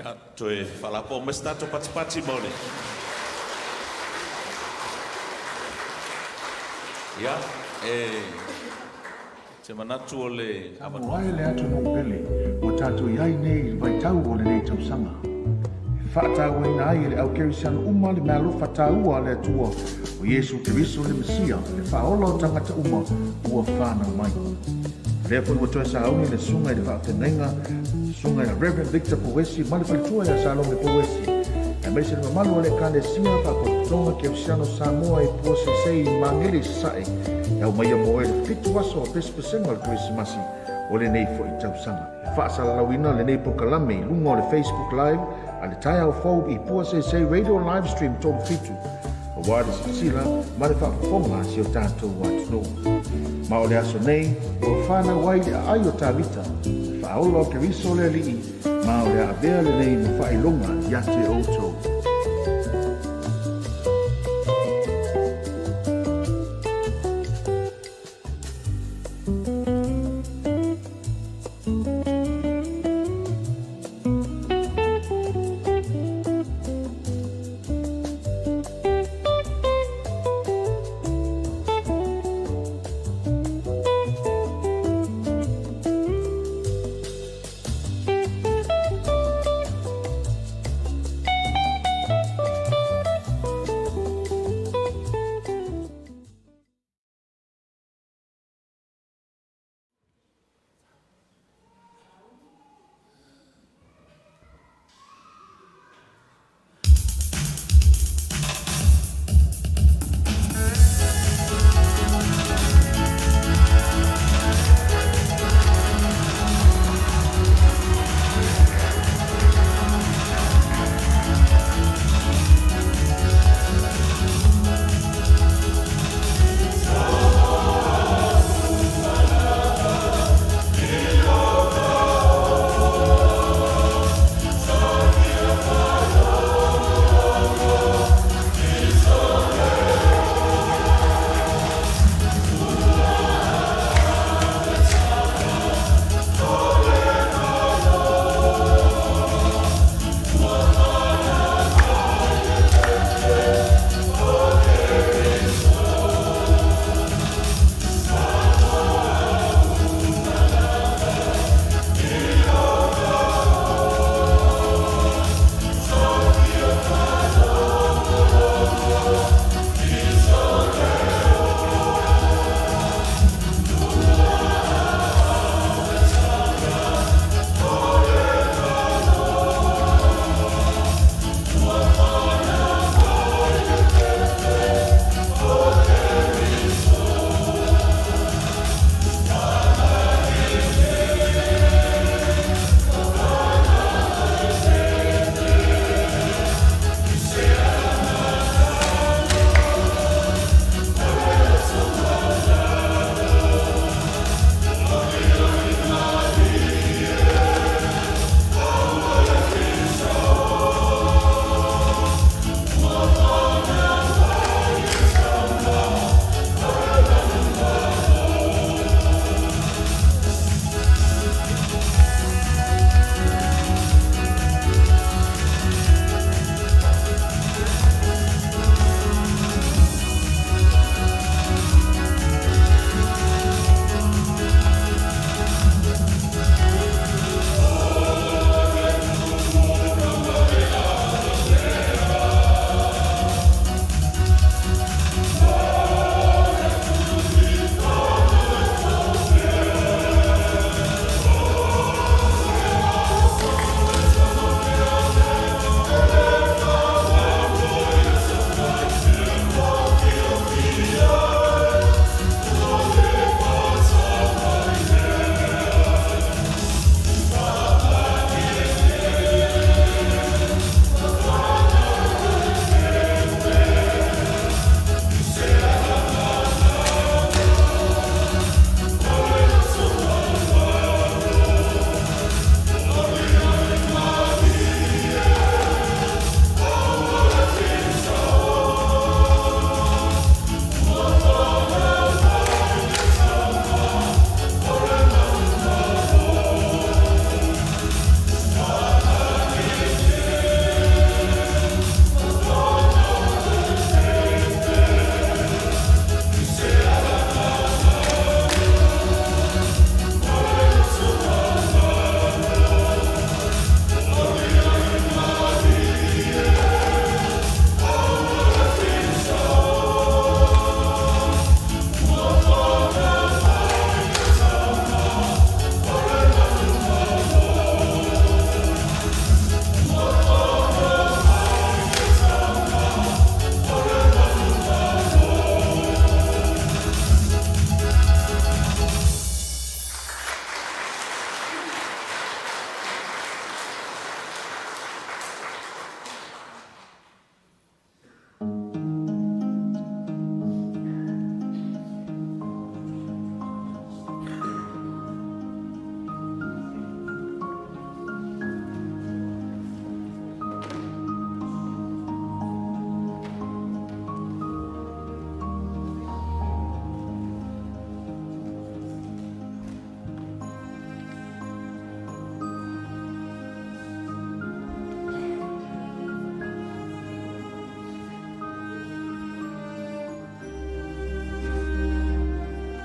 Ia, toe faalapoa mai se tatou patipati mo le. Ia, e te manatu o le Samoa e le atunuu pele ua tatou i ai nei i le vaitau o lenei tausaga. E faatauaina ai e le au kerisiano uma le meaalofa taua a le Atua o Iesu Keriso le Mesia, le Faaola o tagata uma ua fanau mai. O lea foi ua toe sauni le Susuga i le Faafeagaiga, Susuga ia Rev. Victor Pouesi ma le faletua ia Salome Pouesi, aemaise le mamalu o le Ekalesia Faalapotopotoga Kerisiano Samoa i Puaseisei i Magele i Sasae, e aumaia mo oe le fitu aso o pesepesega o le Kerisimasi o lenei foi tausaga. E faasalalauina lenei polokalame i luga o le Facebook Live a le Taeao Fou i Puaseisei Radio Livestream 37, aua le silasila ma le faafofoga a si o tatou atunuu. Ma o le aso nei, ua fanau ai le aai o Tavita, le faaola o Keriso le Alii, ma o le a avea lenei ma faailoga ia te outou.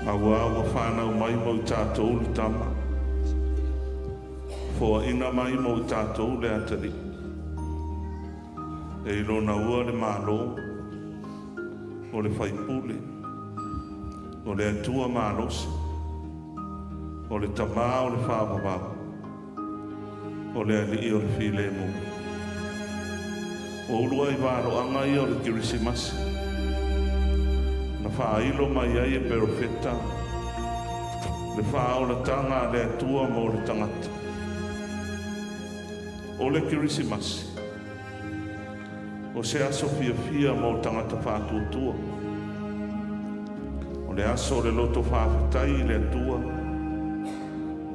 Auā ua fanau mai mo i tatou le Tama, foaina mai mo i tatou le Atalii. E i Lona ua le Malo, o le Faipule, o le Atua malosi, o le Tama o le Faavavau, o le Alii o le Filemu. O uluai valoaga ia o le Kerisimasi, na faailo mai ai e Perofeta le faaolataga a le Atua mo le tagata. O le Kerisimasi, o se aso fiafia mo tagata faatuatua. O le aso o le loto faafetai i le Atua,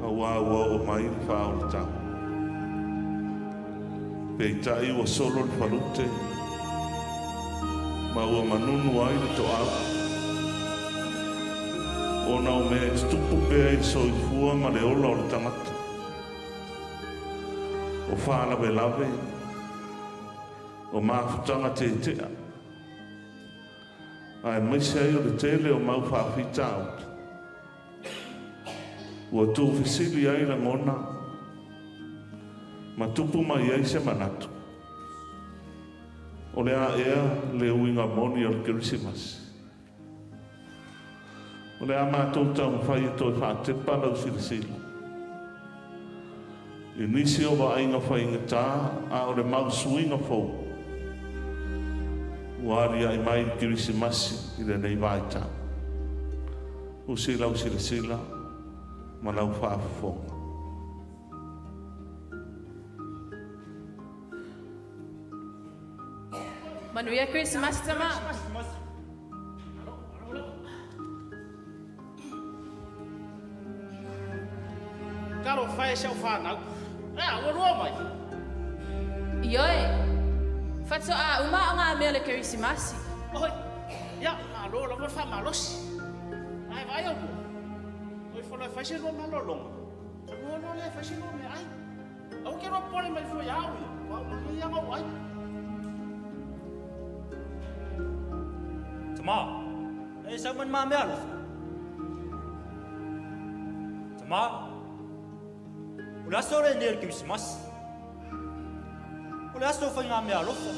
auā ua oo mai le faaolataga. Peitai ua solo le falute, ma ua manunu ai le toau, ona o mea e tutupu pea i le soifua ma le ola o le tagata. O faalavelave, o mafutaga tetea, aemaise ai o le tele o mau faafitauli, ua tuufesili ai lagona ma tupu mai ai se manatu, o le a ea le uiga moni o le Kerisimasi? O le a matou taumafai e toe faatepa lau silasila i nisi o vaaiga faigata a o le mau suiga fou ua aliae mai i le Kerisimasi i lenei vaitau. Usi lau silasila ma lau faafofoga. Manuia Kerisimasi tama! Talofa e si au fanau. Ea, ua lua mai. Ioe, faatoa uma o ngā mea o le Kerisimasi. Oi, ia, malo lava le faamalosi. Ae vaai au lua. Oi fola e fai se lua malologa. Ka lua loa lea e fai se lua meaai. Aua ke lua popole mai fua ia au ia. Ua uma nei ia ngau ai. Tama, e sau mai ma mea alofa. Tama, o le aso lenei o le Kerisimasi. O le aso o fai ngā mea alofa.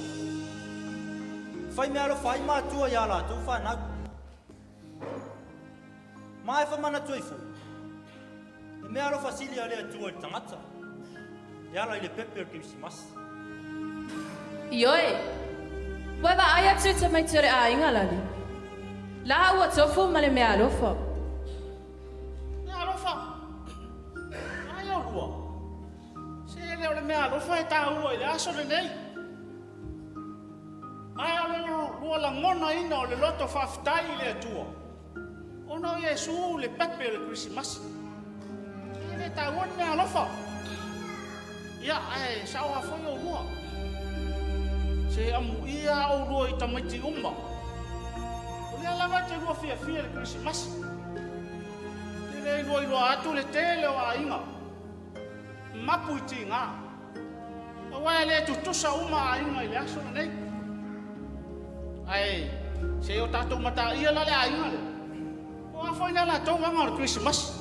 Fai mea alofa ai mātua i a lātou whanau. Ma e whamanatua ifo, he mea alofa sili a le Atua i le tagata, e ala i le pepe o le Kerisimasi. Ioe, ua vaai atu i tamaiti o le aiga lale. La ua tofu ma le mea alofa. Mea alofa? Ai au lua. Se le o le mea alofa e tāua i le aso lenei. Ae o le lua lagonaina o le loto faafetai i le Atua, ona o Iesu le pepe o le Kerisimasi. E le taua ni mea alofa. Ia, ae sao lava foi oulua. Se amuia lava oulua i tamaiti uma. O lea lava e te lua fiafia i le Kerisimasi. Te le iloailoa atu le tele o aiga. Mapu i tiga. Aua e le tutusa uma aiga i le aso lenei. Ae se i o tatou mataia la le aiga lea. O a foi lea latou aga o le Kerisimasi.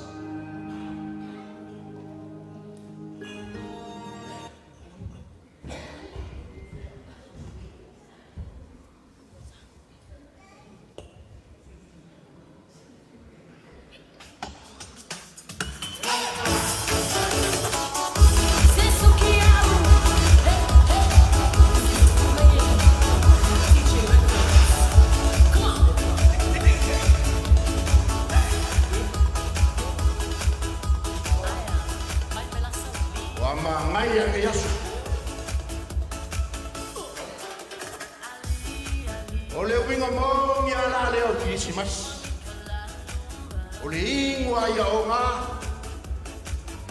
Ua manaia lenei aso. O le uiga moni a la lea o le Kirisimasi, o le inu a ia oga,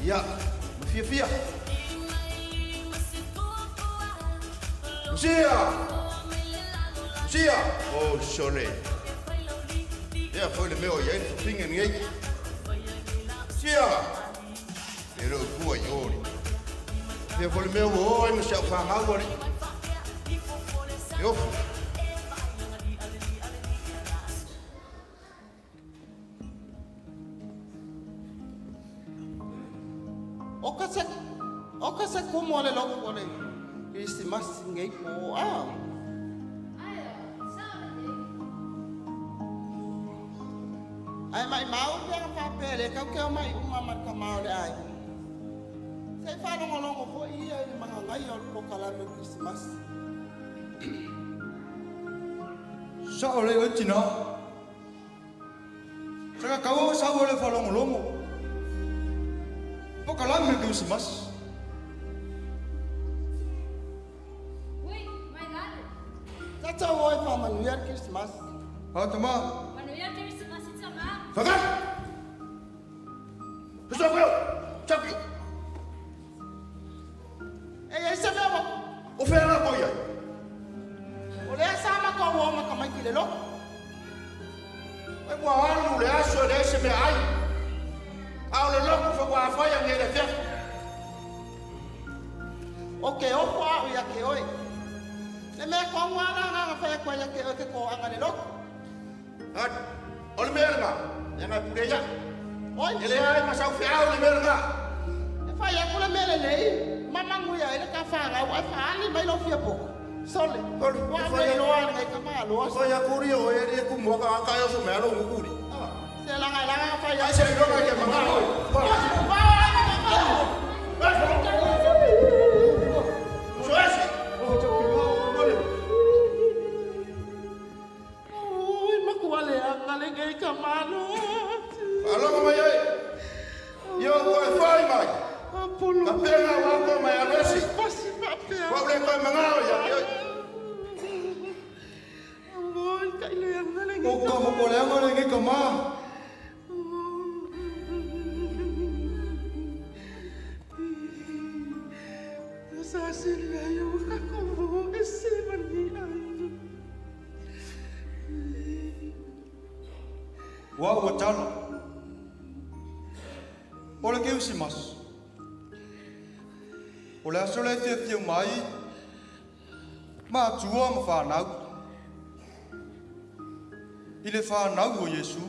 ia, ma fiafia. Lucia! Lucia! Oh, sole. Ea foi le mea o i ai le fafine lenei. Lucia! E le o fua i o, alii. Fea foi le mea ua o ai ma si au fanau, alii. E ofu. Oka se kumu o le loku o le Kirisimasi lenei po a. Ae maimau pe ana faapea e le tau ke omai uma ma le tama o le aiga. Se i faalogologo foi ia i le magagaia o le polokalame o le Kirisimasi. Sa'o lelei oe tinā. Saka taua ua sau ai le faalogologo. Polokalame o le Kerisimasi. Ui, mai lalo. Tatou o e faamanuia le Kerisimasi. A tama. Manuia le Kerisimasi tama. Fagali! Fesoasoani! Fesoasoani! E i ai se mea ua... O fea la tou i ai? O lea sa matou o ma tamaiti i le lotu. Ai ua alu le aso e leai se meaai, a o le lotu faatoa fai anei i le afiafi. Ou te ofo au ia te oe. Le mea tonu lava la na fai atu ai ia te oe e te toaga i le lotu. Ai, o le mea lena, leaga e pule ai au. Oi. E leai ma sau feau le mea lena. E fai atu le mea lelei ma manuia ai le ta fanau ae faaali mai lou fia poto. Sole, Sole, ua e au fai le atu. iloa lenei tama aloa. E fai atu ri o e ri e kumu aka aka e oso mea lo ngukuri. Se laga e laga fai Ai atu. se iloga ke manga oi. Soesi. Ui, matua leaga lenei tama aloa. Faalogo mai ai. Io ua e fai mai. Apolo. Ka pena wa ko mai alosi. Pasi faapea. Wa ule koe mangao ia. Oi, kai leaga lenei O ka hopoleaga lenei tama. Sa sili ai o kakovo e se mani ai. Ua ua tala. O le Kerisimasi. O le aso lea e fiafia uma ai matua ma fanau i le fanau o Iesu.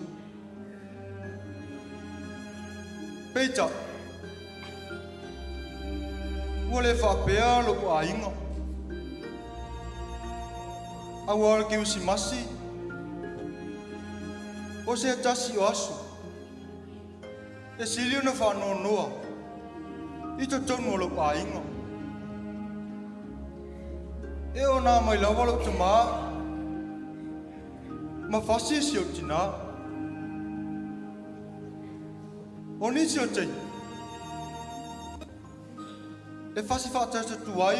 Peitai, ua le faapea lou aiga. Aua o le Kerisimasi, o se tasi o aso e sili ona faanoanoa i totonu o lou aiga. E ona mai lava lou tamā ma fasi si ou tinā. O nisi o taimi, e fasi faatasi atu ai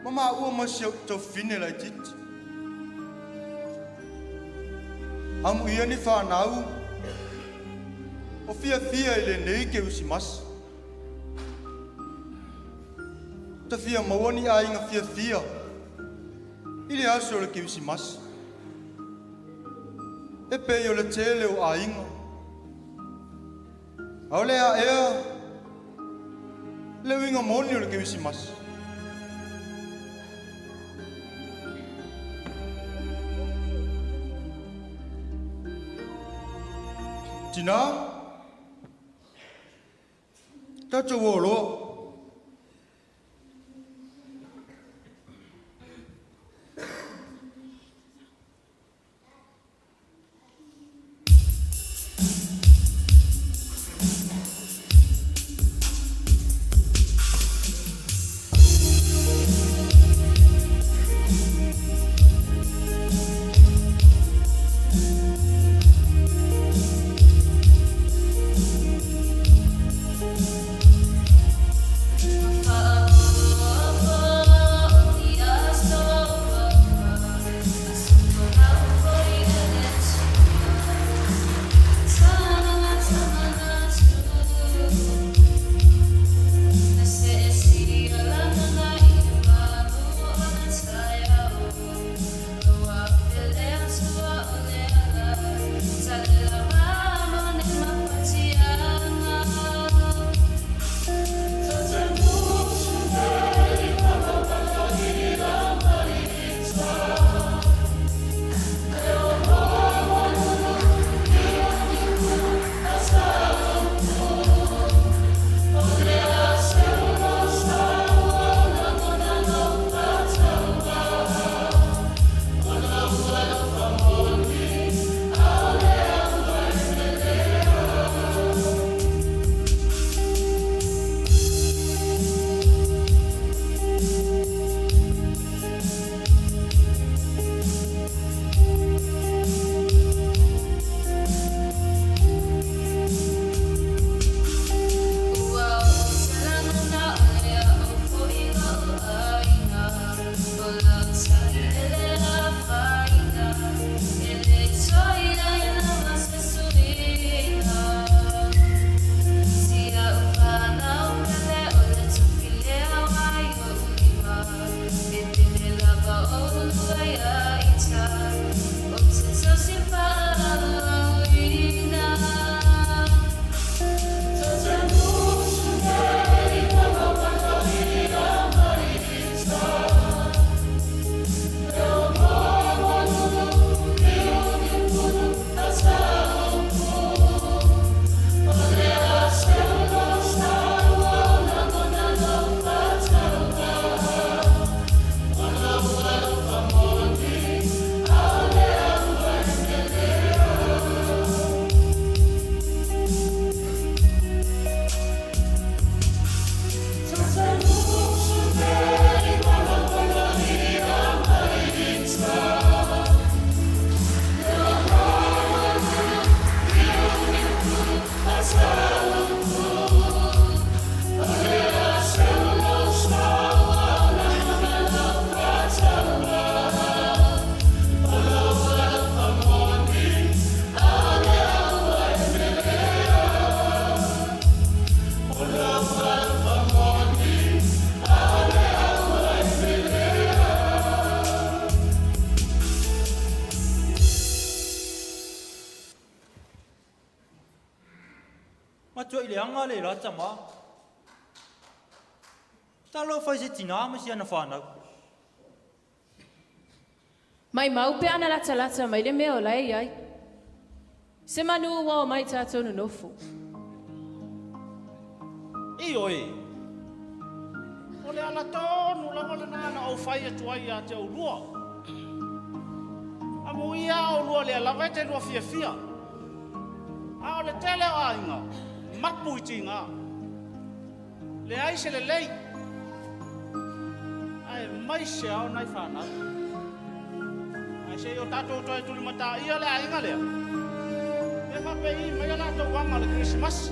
ma maua ma si ou taufine laitiiti. Amuia ni fanau o fiafia i lenei Kerisimasi. Ta fia maua ni aiga fiafia i le aso o le Kerisimasi. E pei o le tele o aiga. A o le aea le uiga moni o le Kerisimasi. Tinā, tatou o loa. Matuai leaga le la tamā. Talofa i se tinā ma si ana fanau. Maimau pe ana latalata mai le mea o la e i ai. Se manu ua omai tatou nonofo. Ioe, o le ala tonu lava lena na ou fai atu ai ia te oulua. Amuia oulua lea lava e te lua fiafia. A o le tele o aiga, mapu i tiga. Leai se lelei, aemaise lava o nai fanau. Ae se i o tatou toe tulimataia le aiga lea, pe faapei mai a latou aga o le Kerisimasi.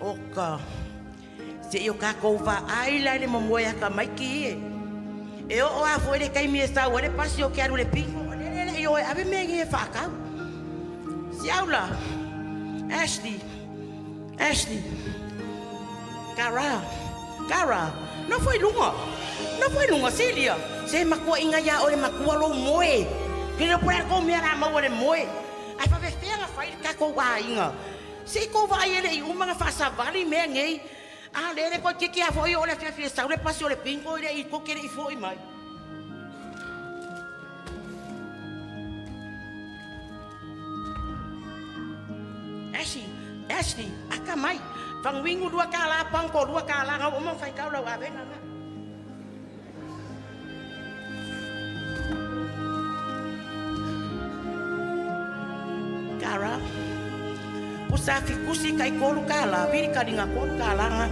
Oka, se i o kākou vaai la i le momoe a tamaiti e. E oo a foi le taimi e sau ai le pasi o ke alu i le bingo, o lele le i o e ave mea nei e faatau. Si au la, Ashley, Ashley, Kara, Kara, nofo i luga, nofo i luga, Celia, se matuaiga iā oe le matua lou moe. Ke le iloa po o le a le tou mea o le a maua i le moe. Ae faapefea ona fai le tatou aiga. Se i tou vaai e le i uma ona faasavali mea nei. A lele toeitiiti lava foi oo le afiafi e sau le pasi o le bingo e le i tou te le i foi mai. Ashley, Ashley, aka mai. Faguinu $2, panko $2, na ua uma ona faitau lau avega na. Cara, pusa fikusi kai $3, vili kaliga $3 na.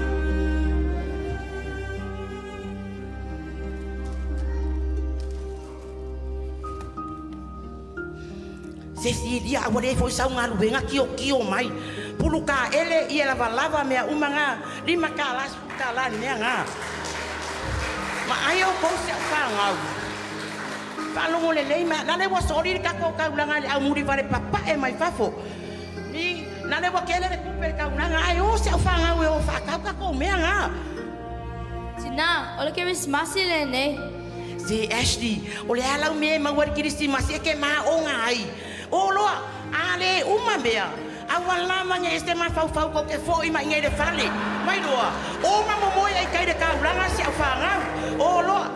Se silia a ua le foi sau galuega kiokio mai. Pulu kaele ia lavalava mea uma na, $5, $10 le mea na. Vaai outou si au fanau. Faalogo lelei mai, lale ua soli le tatou taulaga i le aumuli vale papae mai fafo. Ni, lale ua tele le tupe i le taulaga, ae o si au fanau e o faatau tatou mea na. Tinā, o le Kerisimasi lenei. Se Ashley, o le a lau mea e maua i le Kerisimasi e te maoga ai? O loa, a le uma mea, a ua lava nei e se mafaufau tou te fo'i mai nei le fale. Mai loa, o ma momoe ai tai le taulaga si au fanau. O loa.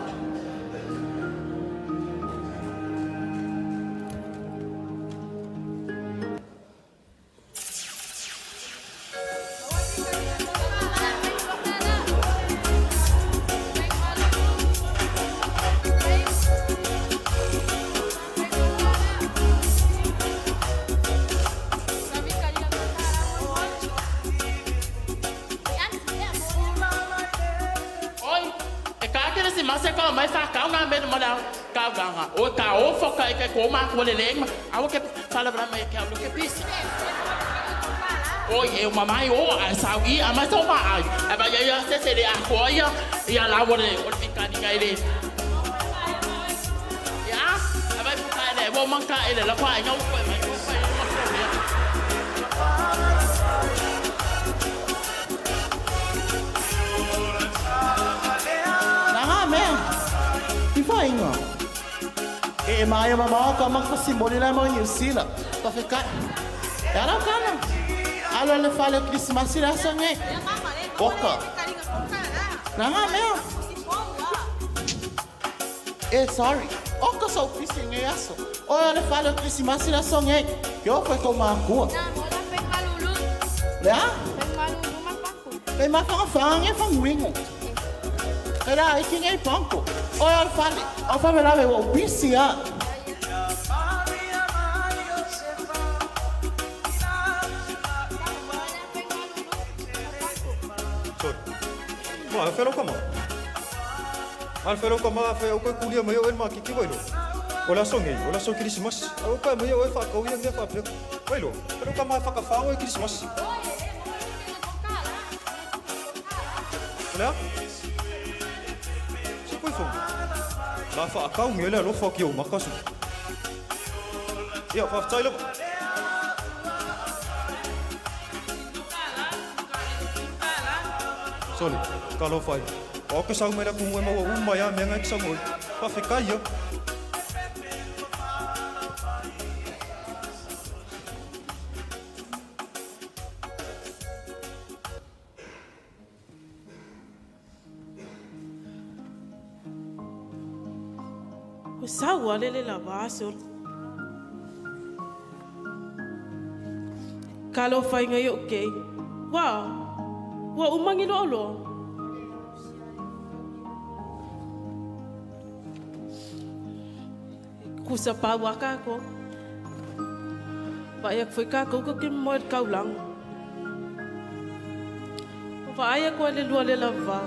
Oi, e ka kerisimasi e ka mai whakau ngā mea ma lau kaulanga. O ka ofo ka e ke ko mākua le leng, awa ke whalavra mai ke au ke pisi. Oi, e uma mai o a sau i a mai so ma ai. A vai ia se se le a ko ia ia la o le o le pikani kai le. Ia, a vai puka le wo man ka ele la kwa ngau ko mai ko pai ma ko ia. Nanga mea, i whainga. E e maia mamao ka maka simoli la mo New Zealand. Ta feka. E ara kana. Alo le fale Christmas la sange. Oka. Nanga mea. E sorry. Oka so pisi nge aso. O le fale Christmas la sange. Yo foi ko makua. Le a? Pe ma whanga whanga e whanguingo. Kei rā, i ki ngei panko. Oi, o le fale. O whame rawe o pisi a. Sorry. Mo, e whero kama. A le fai lau tama afai aua koe kulia mai oe le maketi ua iloa. O le aso nei, o le aso kerisimasi. Aua koe aumaia oe faatau ia mea faapea. Ua iloa, fai lau tama e whakawhā oe kerisimasi. O le a? Se koe fono. La whaakau ngia le alofa ki ou maka su. Ia, whawhetai lava. Sole, talofa e. O au ke sau mai la kumu e maua uma ia mea ngai ke sau moi. Whawhetai ia. Ua sau ale le lava solo. Talofa i o kei. Ua, ua umangi loa loa. Kusa pa waka ko. Vaai aku foi kākou ko ke moe le kaulanga. O vaai aku ai le lua le lava.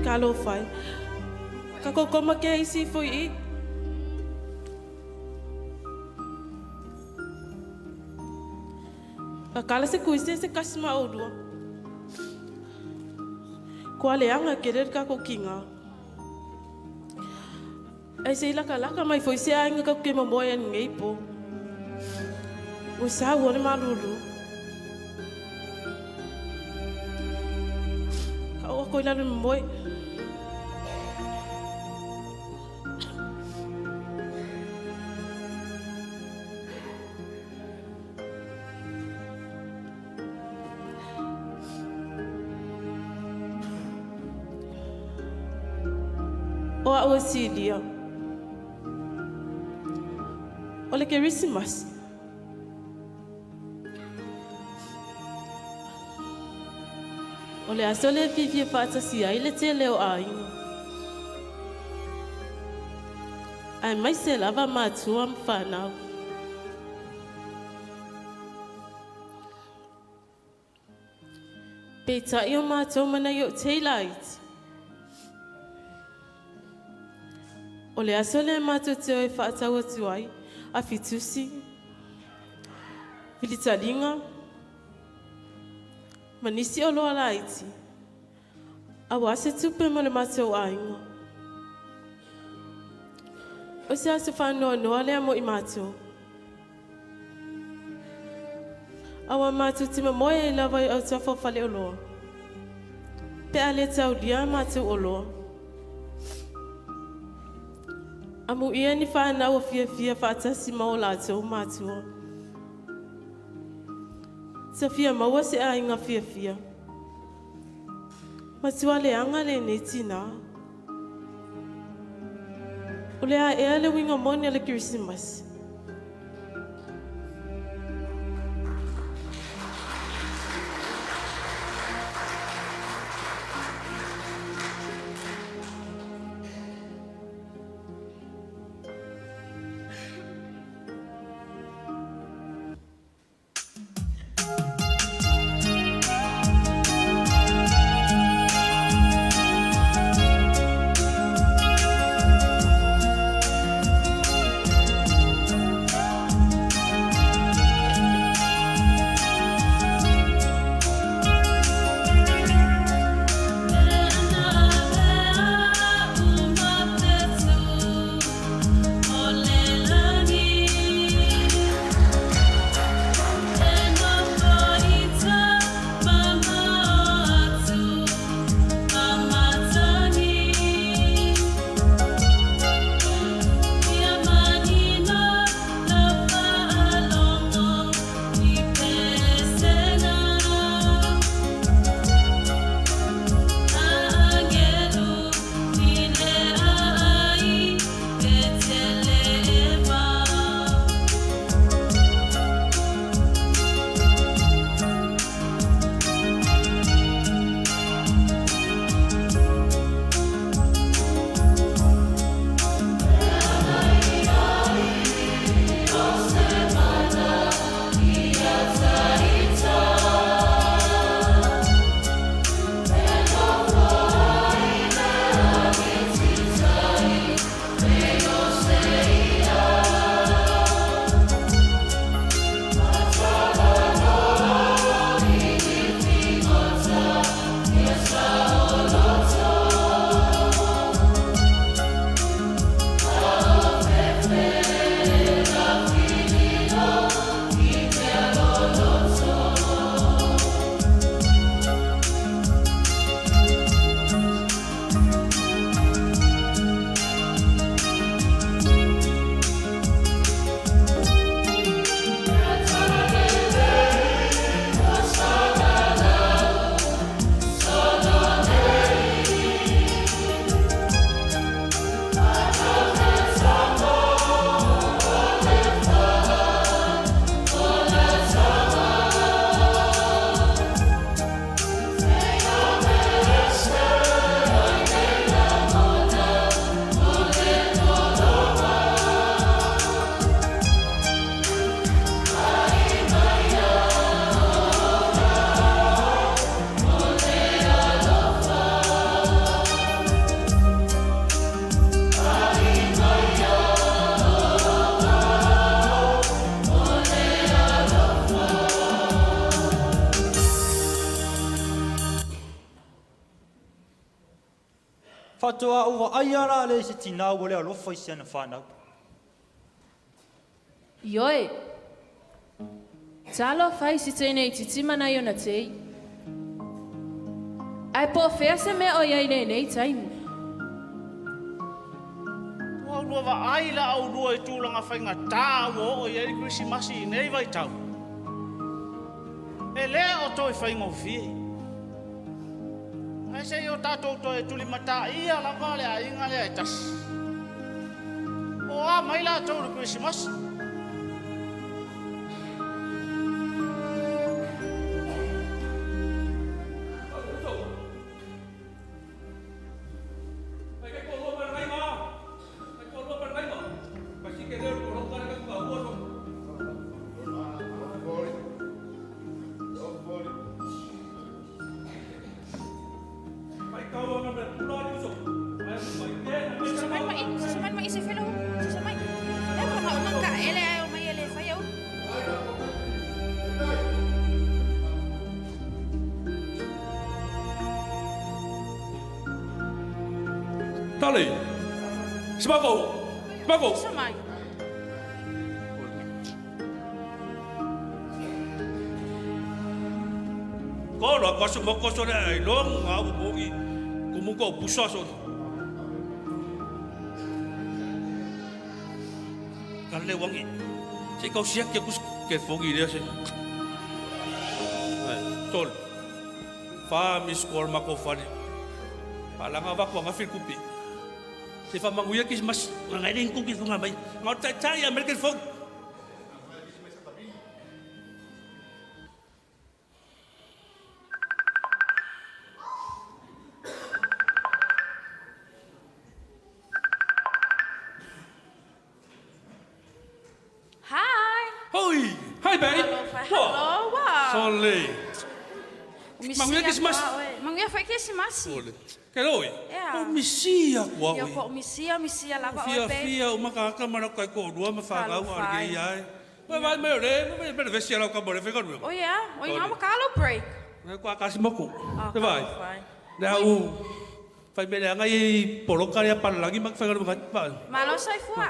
Talofa e. Ka koko ma ke isi foi i. Ka kala se kuise se kasi ma olua. Kua leaga kele le kako kinga. Ai se laka laka mai foi se aiga ka ke momoe ai nei po. Ua sau o le malulu. Ka o ko ila le moe. O a'u e silia. O le Kerisimasi. O le aso lea e fiafia faatasi ai le tele o aiga. Aemaise lava matua ma fanau. Peitai o matou ma nai o'u tei laiti. O le aso lea matou te o e faatau atu ai a fitusi, filitaliga, ma nisi oloa laiti, aua se tupe mo le matou aiga. O se aso faanoanoa lea mo i matou. Aua matou te momoe ai lava i autafa o faleoloa, pe a le taulia a matou oloa. Amuia ni fanau o fiafia faatasi ma o latou matua. Sa fia maua se aiga fiafia. Matua leaga lenei tinā. O le a ea le uiga moni o le Kerisimasi? Faatoa ou vaaia la lea i se tinā ua le alofa i si ana fanau. Ioe. Talofa i si teine itiiti ma nai ona tei. Ae po o fea se mea o i ai i lenei taimi. Ua ulua vaai la oulua i tulaga faigata ua oo i ai le Kerisimasi i nei vaitau. E le o toe faigofie. Ae se i o tatou toe tulimataia lava le aiga lea e tasi. O a mai latou i le Kerisimasi? Tali! Smako! Smako! Ko lo ko so mo ko so le ai long ngā u mongi ku mu ko pusa so. Ka le wangi. Se kau sia ke kus ke fongi le se. Ai, tol. Fa mis kor ma ko fali. Palanga va ko nga fil kupi. Se fa manguia kis mas ngai ling ku ki funga mai. Ngau tai tai American fong. Hi. Hoi. Hi babe. Hello. Wow. Sole. Manguia Christmas. Manguia foi Christmas. Ke loi. O misia kua oi. Ko misia misia lava oi babe. Fia fia o makaka mana kai ko rua ma whakau a ke ia ai. Mai vai mai ore, mai mai vesi ala ka more whenga rua. Oh yeah, oi ngā makalo break. Ngai kua kasi moku. Te vai. Le au whai mele anga i poroka rea paralangi mak whenga rua kai. Malo sai fua.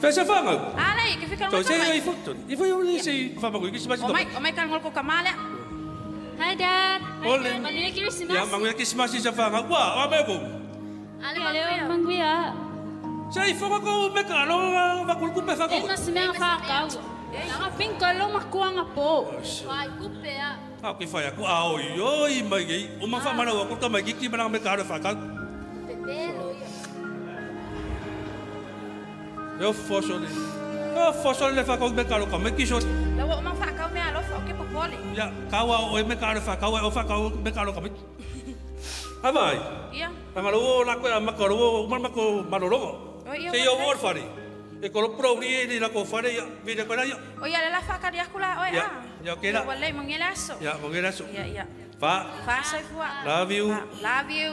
Fesa whangau. Ale, ke fika Toi se i foto. I foi o se whamaku ki simasi. O mai, o mai kan ngol ko kamale. Hi Dad. Ole. Manguia Christmas. Ya manguia Christmas sa whangau. Wa, wa me ko. Ale manguia. Manguia. Se i whanga ko me ka lo va ku ku pe whakau. E mas mea whakau. Nga pinka lo makuanga po. Wai kupe a. A ke whai aku a oi oi mai ei. O ma whamana wa ko ka mai ki mana me ka ro whakau. Pepelo ia. Eo foso le. Eo foso le whakau me ka ro ka mai ki so. La wa ma whakau me alofa o ke popole. Ya, kawa o me ka ro whakau o whakau me ka ro ka mai. A vai. Ia. Anga lo la ko ma ko lo ma ko malologo. Se yo vor fari. E ko lo pro ri ni la ko fari ya vi le ko la ya. O ia le la fa ka dia kula o ya. Ya ke la. Wa le mangela so. Ya mangela so. Ya ya. Fa. Fa sai fua. Love you. Love you.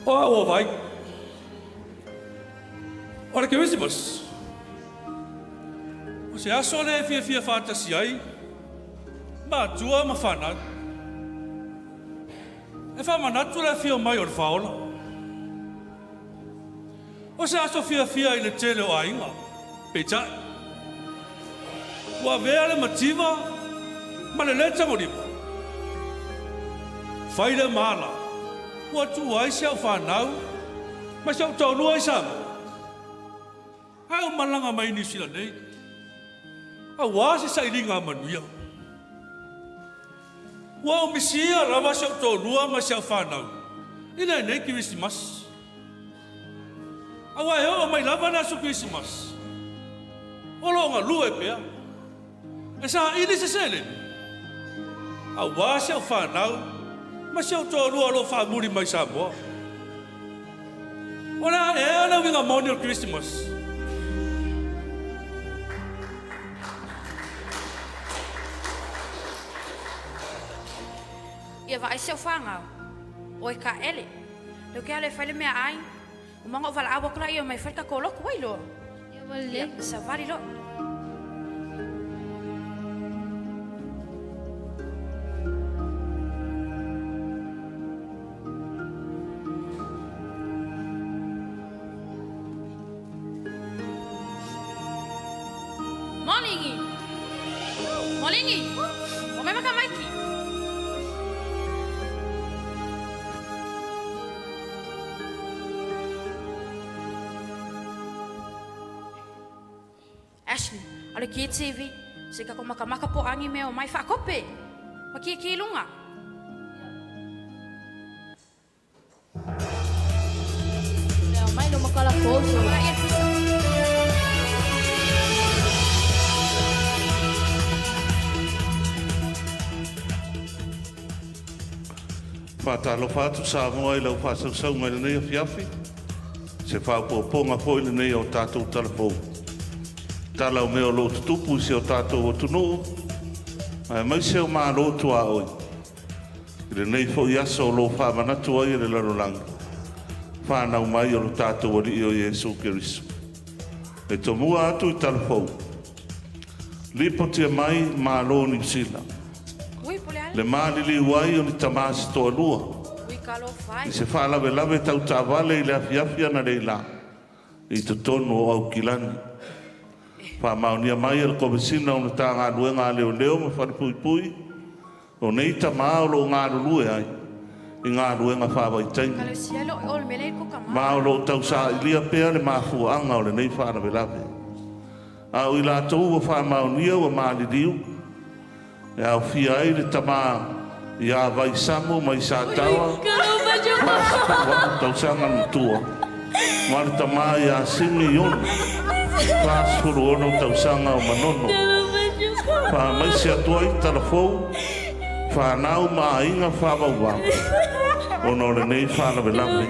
O ua vai. O le Kerisimasi. O se aso lea e fiafia faatasi ai matua ma fanau. E faamanatu le afio mai o le Faaola. O se aso fiafia i le tele o aiga, peitai, ua avea le mativa ma le lē tagolima. Fai le mala, ua tuu ai si au fanau ma si au taulua i Samoa. Ae o malaga mai Niu Sila nei, auā se sailiga a manuia. Ua omisia lava si ou toalua ma si au fanau i lenei Kerisimasi. Aua e oo mai lava le aso Kerisimasi, o lo o galue pea, e saili se seleni, auā si au fanau ma si ou toalua o lo o faamuli mai Samoa. O le a ea le uiga moni o le Kerisimasi? Ia vaai si au whangau. Oe ka ele. Leo ke ale e whai le mea ai. Uma ona ou valaau atu laia e omai e fai le tatou lotu, ua iloa. Ia, savali loa. Molingi! Molingi! O mai makamaiki! Ashley, alo ki TV, se ka ko makamaka po angi mea o mai whaakope. Ma ki ki lunga. Lea mai lo makala poso. Faatalofa atu Samoa i lau faasausauga i lenei afiafi, se faaopoopoga foi lenei o tatou talafou. Tala o mea o lo o tutupu i si o tatou atunuu, aemaise o Malo tuaoi. I lenei foi aso o lo o faamanatu ai e le lalolagi, fanau mai o lo tatou Alii o Iesu Keriso. E tomua atu i Talafou, lipotia mai Malo o Niu Sila, le maliliu ai o ni tama se toalua i se faalavelave tau taavale i le afiafi analeila i totonu o Aukilani. Faamaonia mai e le Komesina o Matagaluega a Leoleo ma Falepuipui, O nei tama o lo o galulue ai i galuega faavaitaimi, ma o lo o tausailia pea le mafuaaga o lenei faalavelave. A o i latou ua faamaonia ua maliliu, e aofia ai le tama ia Vaisamo mai Sataoa, 48 tausaga le matua, ma le tama ia Simi Iona, 46 tausaga o Manono. Faamaise atu ai Talafou, fanau ma aiga faavauvau ona o lenei faalavelave.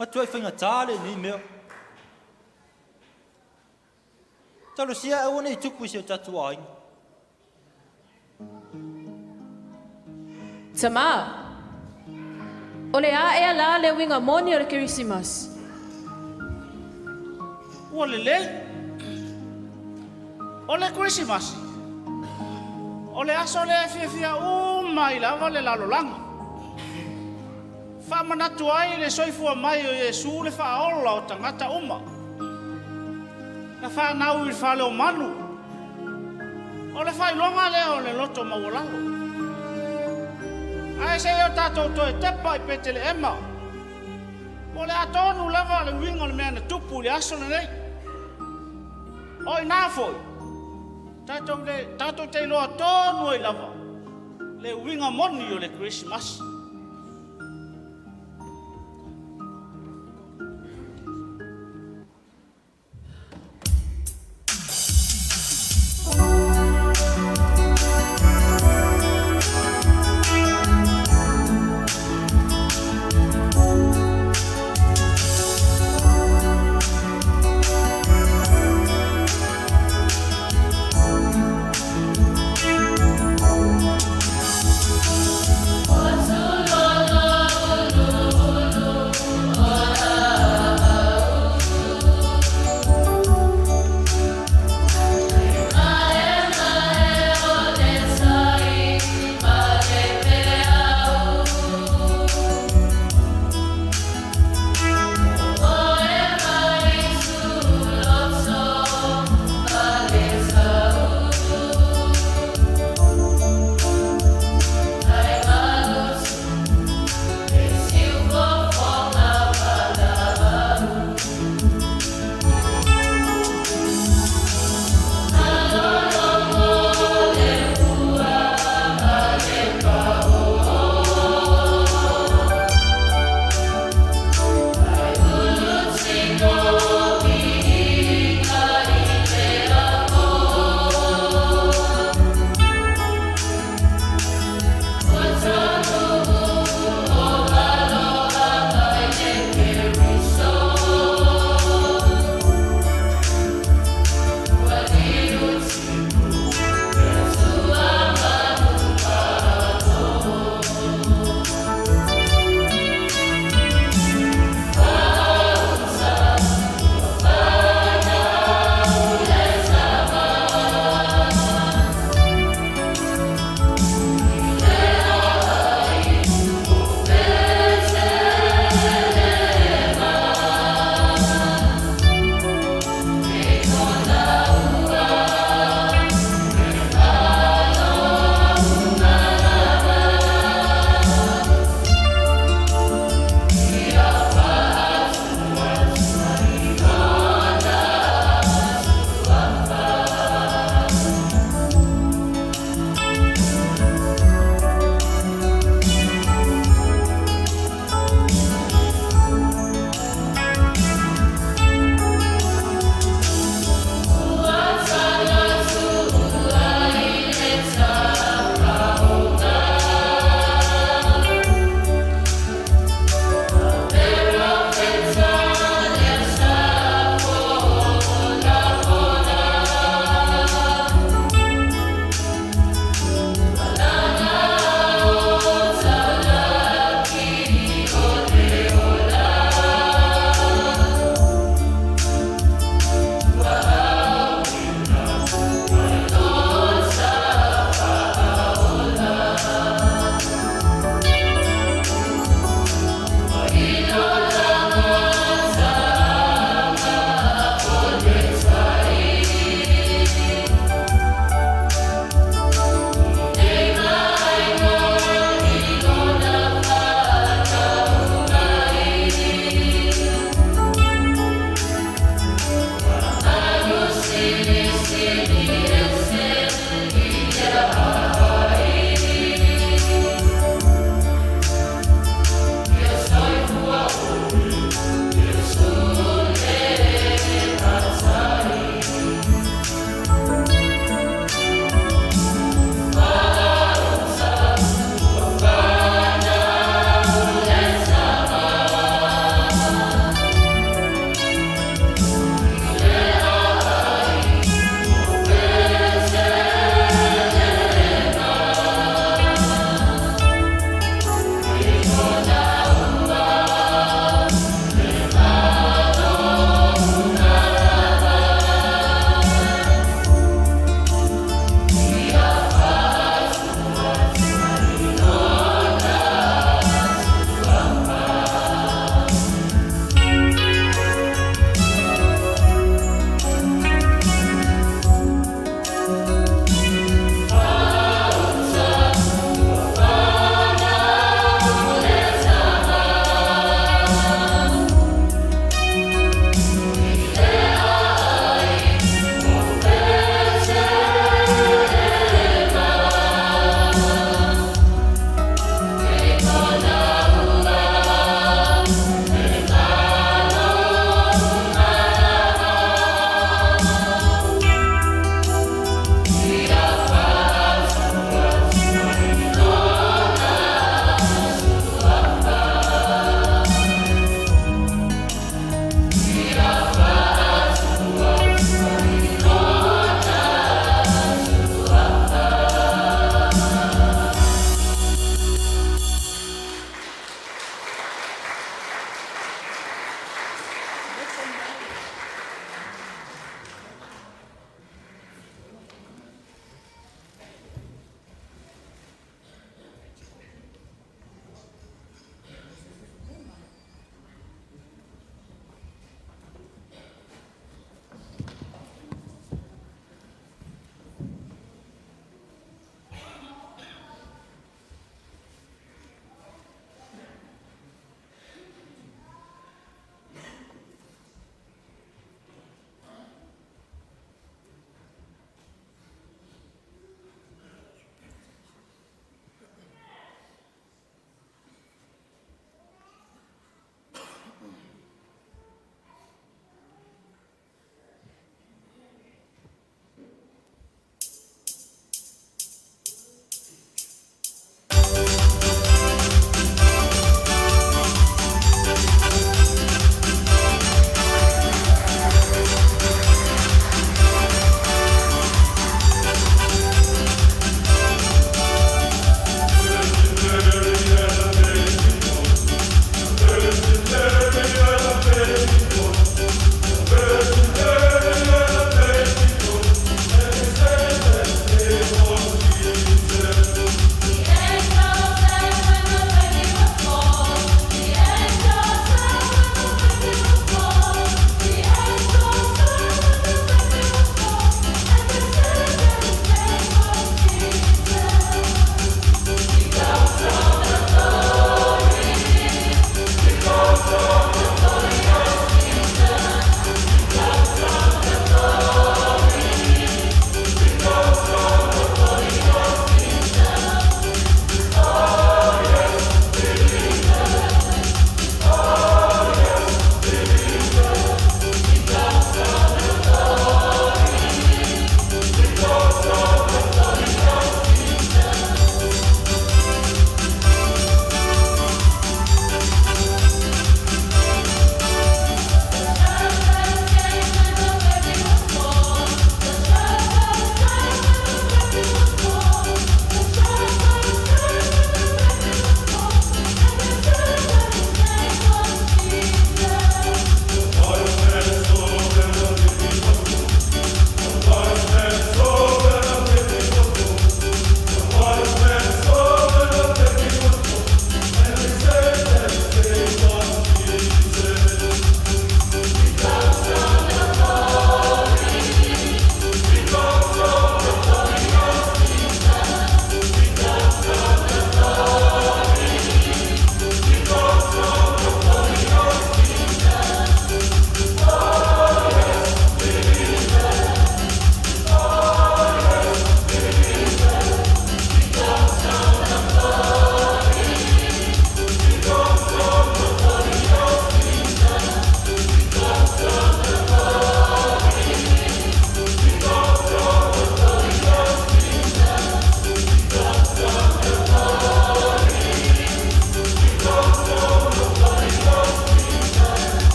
Matuai faigata lenei mea. Talosia e aua ne i tupu i si o tatou aiga. Tamā, o le a ea la le uiga moni o le Kerisimasi? Ua lelei. O le Kerisimasi, o le aso lea e fiafia uma ai lava le lalolagi. Faamanatu ai le soifua mai o Iesu le Faaola o tagata uma. Na fanau i le fale o manu. O le faailoga lea o le loto maualalo. Ae se i o tatou toe tepa i Peteleema, po o le a tonu lava le uiga o le mea na tupu i le aso lenei. O i ina foi, tatou, le, tatou te iloa tonu ai lava le uiga moni o le Kerisimasi.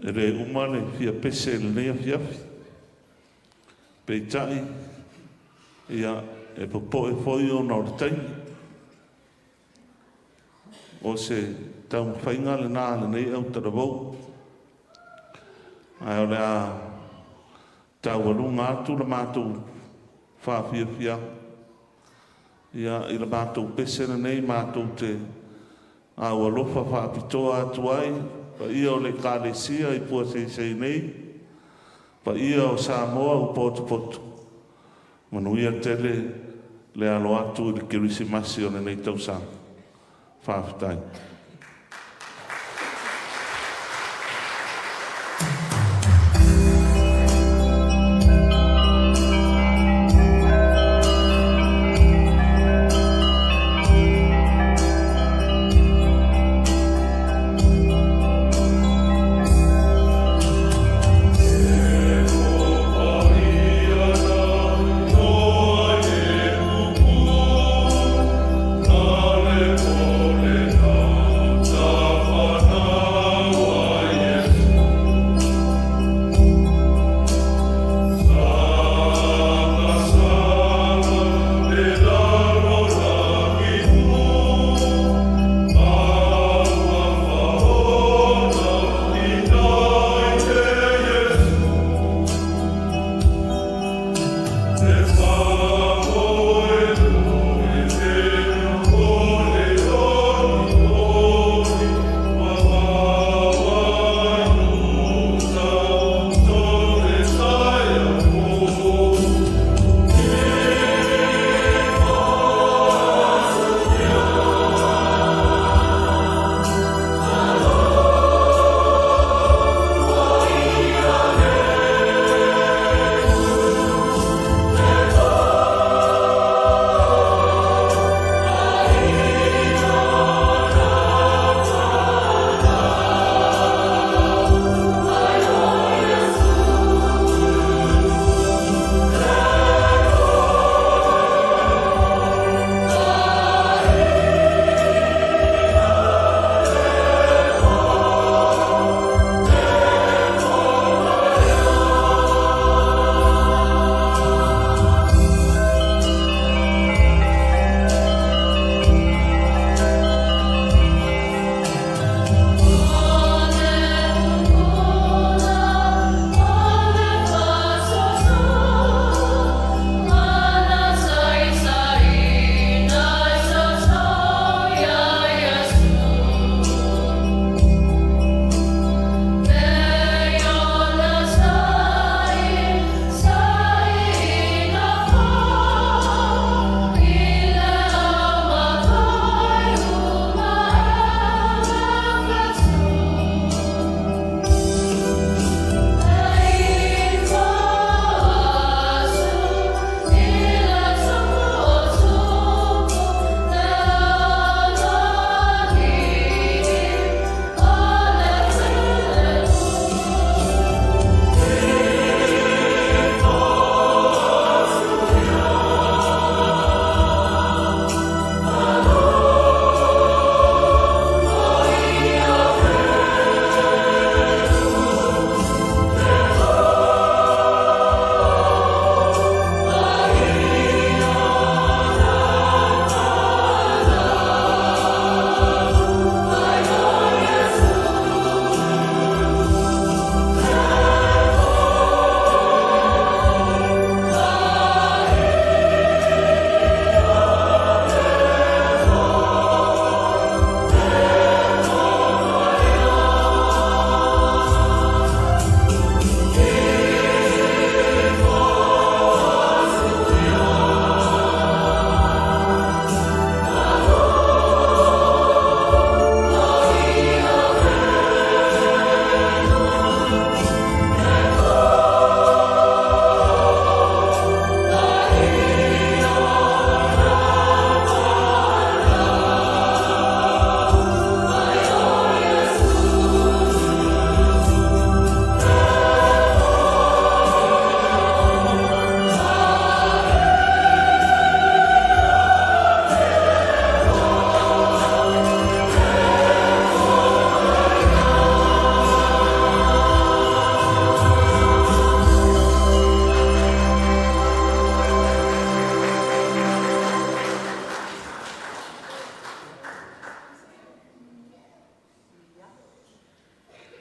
E le uma le fia pese i lenei afiafi. Peitai, ia, e popoe foi ona o le taimi. O se taumafaiga lena a lenei autalavou. Ae o le a taualuga atu le matou faafiafiaga ia, i le matou pese lenei matou te aualofa faapitoa atu ai paia o le Ekalesia i Puaseisei nei, paia o Samoa ua potopoto, manuia tele le alo atu i le Kerisimasi o lenei tausaga. Faafetai.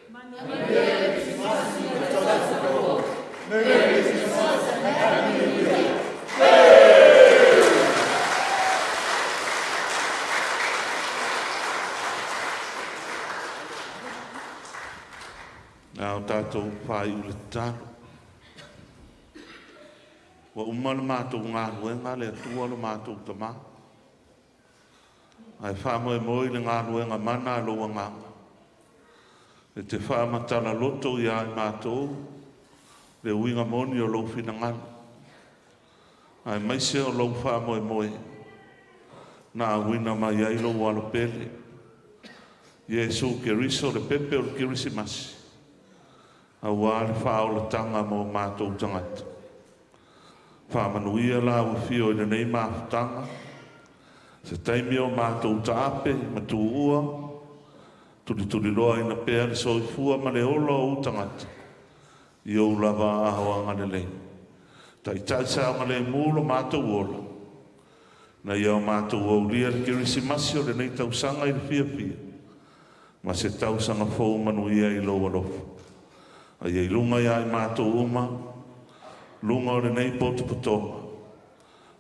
Manuia le Kerisimasi ma le Tausaga Fou! Merry Christmas and Happy New Year! A o tatou faaiu le tatalo. Ua uma le matou galuega le Atua lo matou Tama. Ae faamoemoe i le galuega mana a lou Agaga e te faamatala loto iā i matou le uiga moni o lou finagalo, aemaise o lou faamoemoe na auina mai ai lou Alo Pele, Iesu Keriso le pepe o le Kerisimasi, auā le faaolataga mo matou tagata. Faamanuia lau Afio i lenei mafutaga, se taimi o matou taape ma tuua, tulituliloaina pea le soifua ma le ola o ou tagata i ou lava aao agalelei. Taitai saogalemu lo matou ola, ina ia o matou aulia le Kerisimasi o lenei tausaga i le fiafia ma se tausaga fou manuia i lou alofa. A ia i luga iā i matou uma, luga o lenei potopotoga,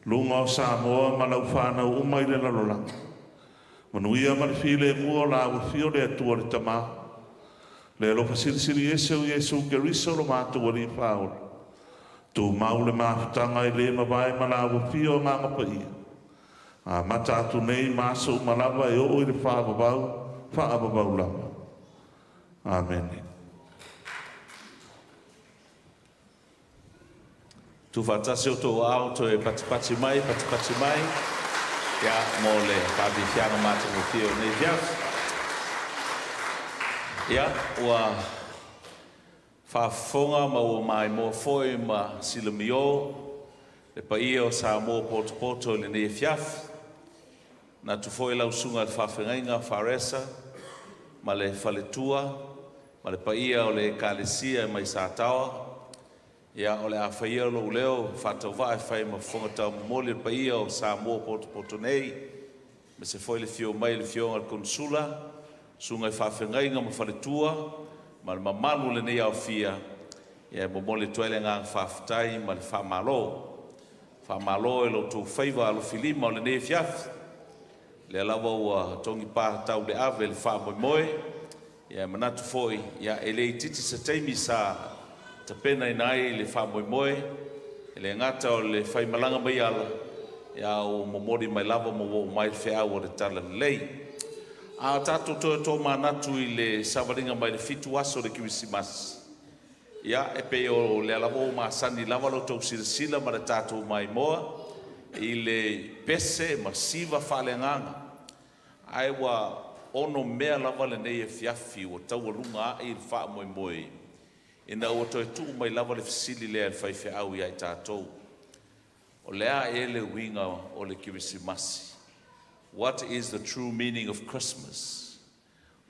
luga o Samoa ma lau fanau uma i le lalolagi. Manuia ma le filemu o lau Afio le Atua le Tama, le alofa silisili ese o Iesu Keriso lo matou Alii Faaola. Tumau le mafutaga e le mavae ma lau Afio Agaga Paia. Amata atu nei ma aso uma lava e oo i le faavavau, faavavau lava. Amene. Tuufaatasi outou aao toe patipati mai, patipati mai, ia, mo le faafiafiaga matagofie o lenei afiafi. Ia, ua faafofoga ma ua maimoa foi ma silamio le paia o Samoa potopoto i lenei afiafi. Manatu foi lau Susuga i le Faafeagaiga Faresa ma le faletua ma le paia o le Ekalesia mai Sataoa, ia o le a fai ia lou leo faatauvaa e fai ma fofoga taumomoli o le paia o Samoa potopoto nei, aemaise foi le afio mai o le Afioga i le Konesula, Susuga i Faafeagaiga ma faletua ma le mamalu o lenei aofia, ia e momoli atu ai le agaga faafetai ma le faamalo. Faamalo i lo outou faiva alofilima o lenei afiafi. Lea lava ua togipa tau le ave le faamoemoe, ia e manatu foi, ia e le itiiti se taimi sa tapenaina ai le faamoemoe, e le gata o le faimalaga mai ala, ia a ua momoli mai lava ma ua oo mai le feau o le Talalelei. A tatou toe tomanatu i le savaliga mai le 7 aso o le Kerisimasi, Ia, e pei o lea lava ua masani lava lo outou silasila ma le tatou maimoa i le pese ma siva faaleagaga. Ae ua onomea lava lenei afiafi ua taualuga a'i le faamoemoe ina ua toe tuu mai lava le fesili lea e le faifeau ia i tatou, O le a ea le uiga o le Kerisimasi? What is the true meaning of Christmas?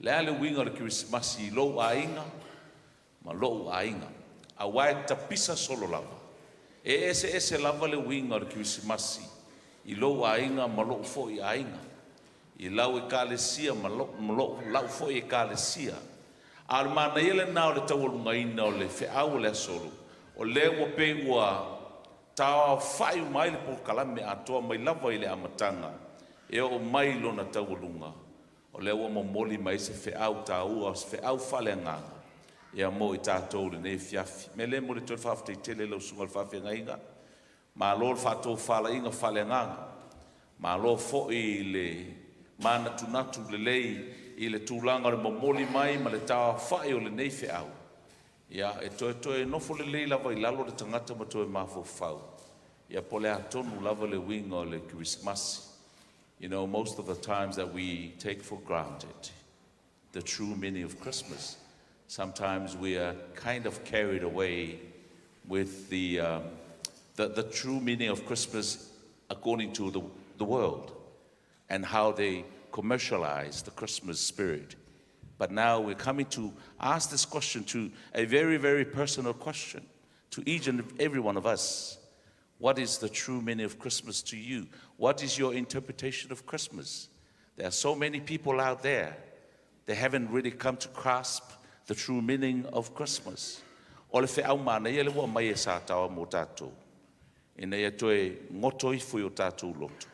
O le a le uiga o le Kerisimasi i lou aiga ma lo'u aiga, aua e tapisa solo lava. E eseese lava le uiga o le Kerisimasi i lou aiga ma lo'u foi aiga, i lau Ekalesia ma la'u foi Ekalesia. A o le manaia lena o le taualugaina o le feau o le Aso Lua, o lea ua pei ua taoaofa'i uma ai le polokalame atoa mai lava i le amataga e oo mai i lona taualuga. O lea ua momoli mai se feau taua, o se feau faaleagaga, ia mo i tatou i lenei afiafi. O le mea lea e momoli atu ai le faafetai tele i lau Susuga i le Faafeagaiga, malo le faatofalaiga faaleagaga, malo foi i le manatunatu lelei i le tulaga o le momoli mai ma le taaofai o lenei feau. Ia, e toetoe nofo lelei lava i lalo le tagata ma toe mafaufau, ia po o le a tonu lava le uiga o le Kerisimasi. You know, most of the times that we take for granted the true meaning of Christmas, sometimes we are kind of carried away with the, the, the true meaning of Christmas according to the, the world and how they commercialize the Christmas spirit. But now we're coming to ask this question to a very, very personal question to each and every one of us. What is the true meaning of Christmas to you? What is your interpretation of Christmas? There are so many people out there, they haven't really come to grasp The true meaning of Christmas. O le feau manaia lea ua aumai e Sataoa mo tatou, ina ia toe goto ifo i o tatou loto,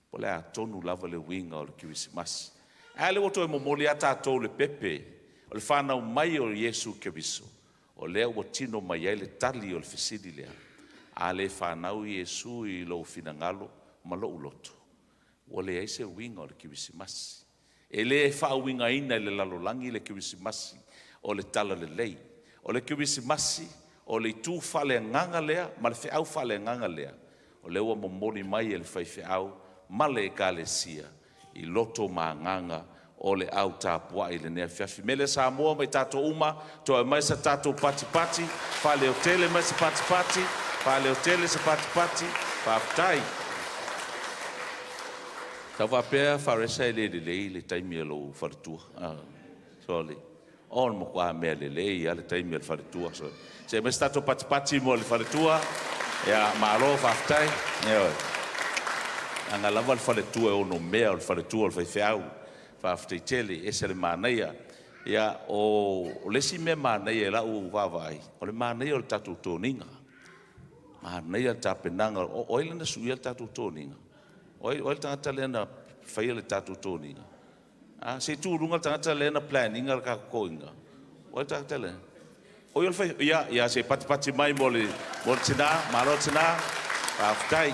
po o le a tonu lava le uiga o le Kerisimasi. A lea ua toe momoli lava tatou le pepe o le fanau mai o Iesu Keriso, o lea ua tino mai ai le tali o le fesili lea, A le fanau Iesu i lou finagalo ma lou loto, ua leai se uiga o le Kerisimasi. E le faauigaina e le lalolagi le Kerisimasi o le Talalelei. O le Kerisimasi, o le itu faaleagaga lea ma le feau faaleagaga lea, o lea ua momoli mai e le faifeau ma le Ekalesia i loto ma agaga o le au tapuai i lenei afiafi. Mele Samoa ma i tatou uma, toe aumai sa tatou patipati, faaleotele mai se patipati, faaleotele se patipati, faafetai. Tau faapea Faresa e le lelei le taimi a lou faletua. Sorry. O le matua mea lelei lava le taimi a le faletua. Sorry. Se aumai se tatou patipati mo le faletua. Ia, malo faafetai. Ioe. Leaga lava le faletua e ono mea o le faletua o le faifeau. Faafetai tele, e ese le manaia. Ia, o le isi mea manaia i lau vaavaai, o le manaia o le tatou toniga. Manaia le tapenaga. O ai lea na suia le tatou toniga? O ai, o ai le tagata lea na faia le tatou toniga? A, se i tu i luga le tagata lea na plan ina le tatou toniga. O ai le tagata lea? O ia o le fai... Ia, ia, se i patipati mai mo le, mo le tina. Malo tina. Faafetai.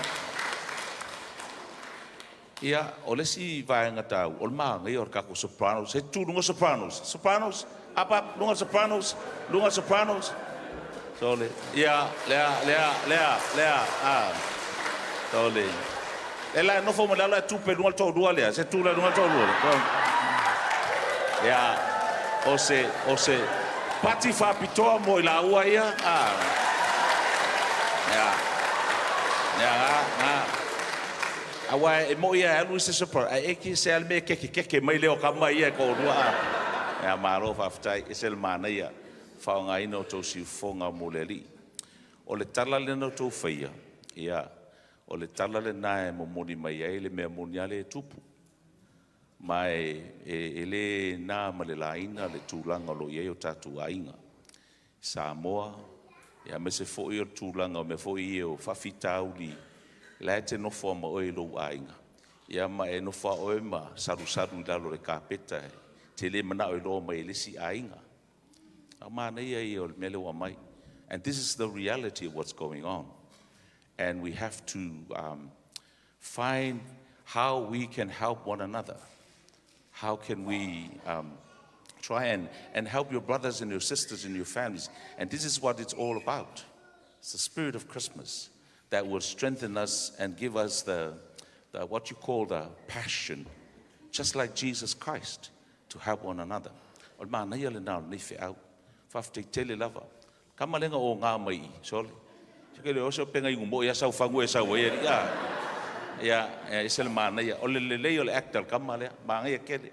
Ia, o le isi vaega taua, o le manaia o le tatou Sopranos. Se i tu i luga Sopranos. Sopranos, up, up, luga Sopranos, luga Sopranos. Sole. Ia, lea, lea, lea, lea, a. Sole. E la e nofo ma le ala e tupe luga le toalua lea. Se tu la luga le toalua lea. Ia, o se, o se pati faapitoa mo i laua ia. A. Ia. Ia, ga, ga. Aua e moi lava e alu isi surprise, ae e se a le mea e kekekeke mai lea o tama ia e toalua a. Ia malo faafetai, ese le manaia faaaogaina o tou siufofoga mo le Alii. O le tala lea na outou faia, ia, o le tala lena e momoli mai ai le mea moni lava lea e tupu. Ma e, e, e le na ma le laina le tulaga o lo o i ai o tatou aiga. Samoa, aemaise foi o le tulaga o mea foi ia o faafitauli la e te nofo lava ma oe i lou aiga, ia ma e nofo lava oe ma salusalu i lalo o le kapeta e te le manao e iloa mai e le isi aiga. A o manaia ia o le mea lea ua aumai. And this is the reality of what's going on. And we have to find how we can help one another. How can we try and help your brothers and your sisters and your families? And this is what it's all about. It's the spirit of Christmas that will strengthen us and give us the what you call the passion, just like Jesus Christ, to help one another. O le manaia lena o lenei feau. Faafetai tele lava. Kama lenga o ngā mai i, sole. Se ke le oso penga ingu mo ia sau fangu e sau ai ia. Ia, e se le manaia. O le lelei o le actor kama lea, manaia kele.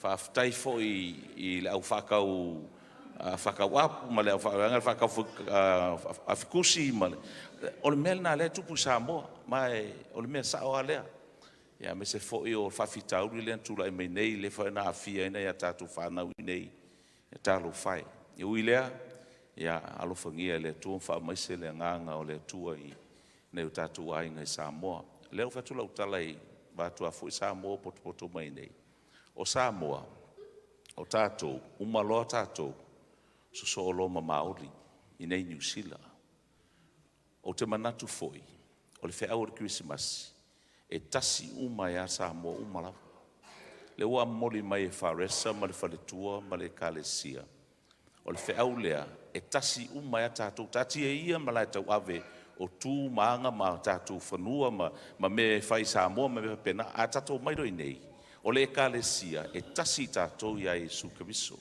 Faafetai foi i le au whakau whakau apu ma le au whakau whakau afikusi ma le o le mea lena lea e tupu i Samoa ma e, o le mea sao lava lea. Ia aemaise foi o le faafitauli lea na tulai mai nei lea foi na aafia ai nai a tatou fanau i inei e talofa e. E ui lea, ia alofagia e le Atua ma faamaise le agaga o le Atua i nai o tatou aiga i Samoa. O lea ua fai atu lau tala i vaeatu foi Samoa o potopoto mai nei. O Samoa, o tatou, uma loa tatou, sosoo loa ma Maori i nei Niu Sila. Ou te manatu foi, o le feau o le Kerisimasi, e tasi uma ai lava Samoa uma lava. Lea ua momoli mai e Faresa ma le faletua ma le Ekalesia, o le feau lea, e tasi uma ai lava tatou. Taatia ia malae tauave o tu ma aga ma tatou fanua ma, ma mea e fai i Samoa ma mea faapena, a tatou omai loa i inei, o le Ekalesia, e tasi tatou ia Iesu Keriso.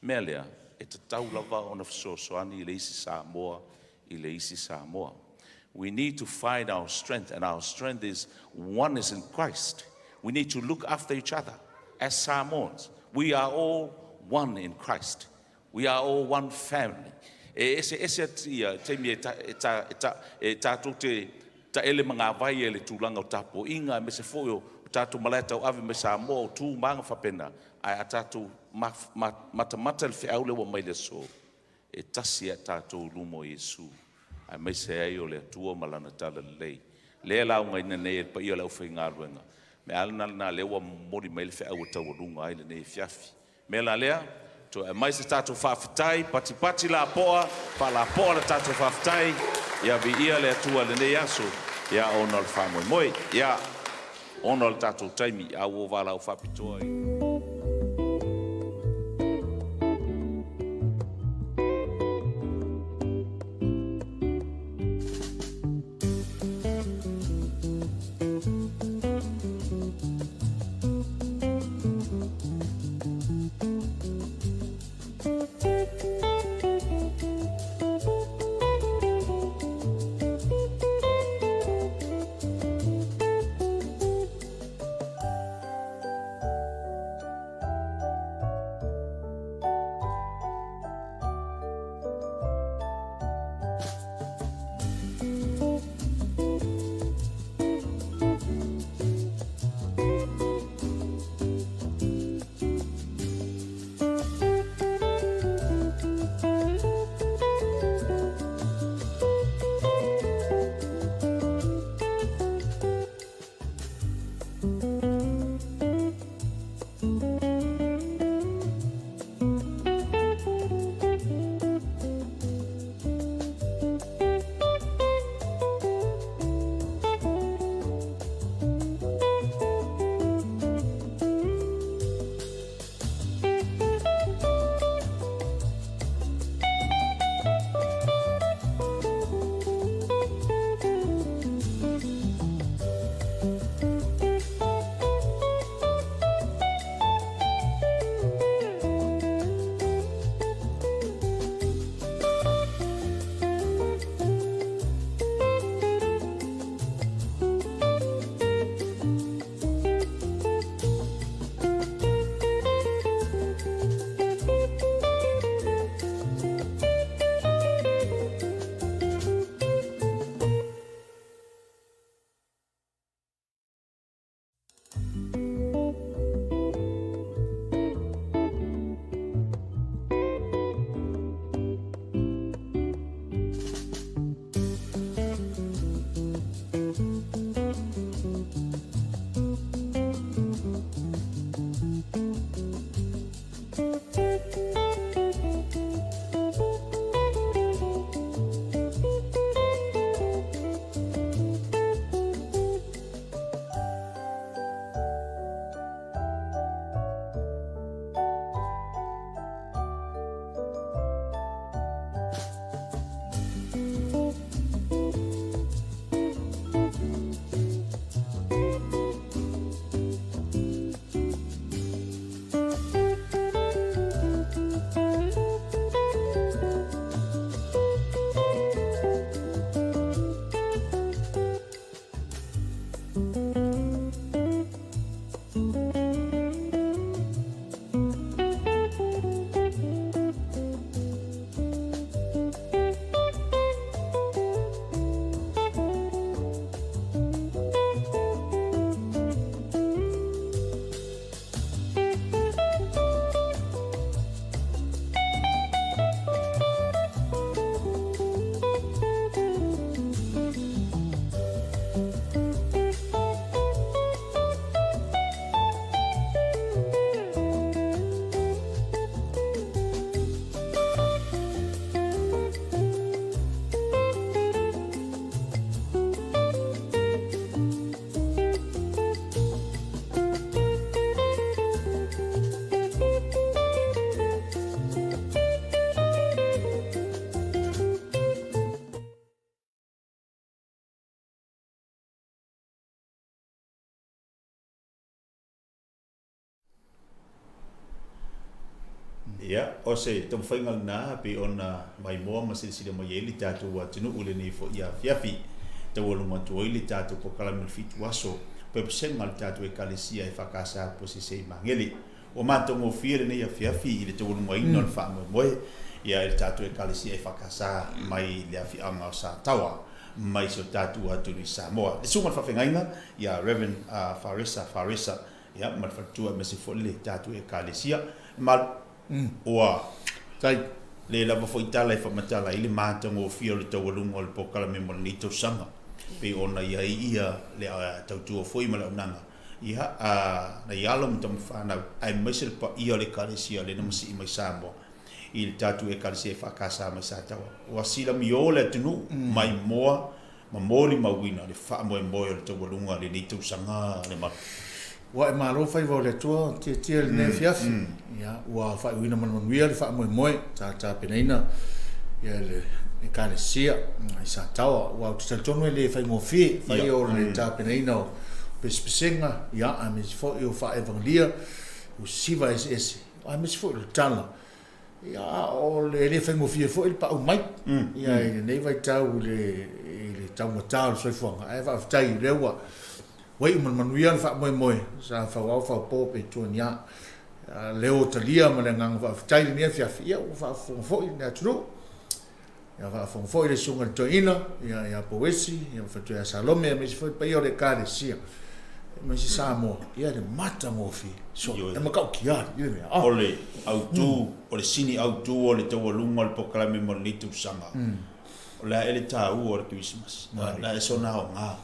Mea lea, e tatau lava ona fesoasoani i le isi Samoa i le isi Samoa. We need to find our strength, and our strength is oneness in Christ. We need to look after each other as Samoans. We are all one in Christ. We are all one family. E ese ese ia taimi e ta, e ta, e ta, e tatou te taele magavai e le tulaga o tapuaiga aemaise foi o O tatou malae tauave mai Samoa o tu ma aga faapena, ae a tatou matamata i le feau lea ua aumai i le aso, e tasi a tatou i luma o Iesu, aemaise ai o le Atua ma Lana Talalelei, lea e laugaina nei e le paia o le aufaigaluega. O le mea lava lena lea ua momoli mai ai le feau e taualuga ai lenei afiafi. O le mea la lea, toe aumai se tatou faafetai, patipati lapoa, faalapoa le tatou faafetai, ia viia le Atua i lenei aso, ia ona o le faamoemoe. Ia, ona o le tatou taimi, a ua ou valaau faapitoa i. Ia, o se taumafaiga lena e pei ona maimoa ma silasila mai ai le tatou atunuu i lenei foi afiafi. Taualuga atu ai le tatou polokalame o le fitu aso, pesega a le tatou Ekalesia EFKS Posese i Magele. Ua matagofie lenei afiafi i le taualugaina o le faamoemoe ia i le tatou Ekalesia EFKS mai le afiaga o Sataoa. mai si o tatou atunuu i Samoa. Le susuga i le faafeagaiga ia Rev. Faresa Faresa ia ma le faletua aemaise foi le tatou Ekalesia. E malu ua Tai. Le lava foi tala e faamatala ai le matagofie o le taualuga o le polokalame mo lenei tausaga pei ona i ai ia le tautua foi ma le auaunaga ia a nai alo ma tamafanau aemaise le paia o le Ekalesia lea na masii mai Samoa i le tatou Ekalesia EFKS mai Sataua. Ua silamio le atunuu mai moa ma molimauina le faamoemoe o le taualuga i lenei tausaga le malu. Ua e malo faiva o le Atua tietie i lenei afiafi. Ia, ua faaiuina ma le manuia le faamoemoe sa tapenaina ia le Ekalesia i Sataua. Ua ou te talitonu e le faigofie fai o le tapenaina o pesepesega, ia, aemaise foi o faaevagelia, o siva eseese, aemaise foi o le tala. Ia, a o le, e le faigofie foi le pau mai ia i lenei vaitau i le, i le taugata o le soifuaga, ae faafetai o lea ua ua iu ma le manuia le faamoemoe sa fauao faupo pe tua ni a leo talia ma le agaga faafetai i lenei afiafi, ia ua faafofoga foi le atunuu. Ia faafofoga foi le Susuga i le Toeaina, ia, ia Pouesi, ia ma faletua ia Salome, aemaise foi le paia o le Ekalesia, aemaise Samoa, ia le matagofie. So, e matautia i le mea. O le autu, o le sini autu o le taualuga o le polokalame mo lenei tausaga, o le a ea le taua o le Kerisimasi, o le a ea sona aoga.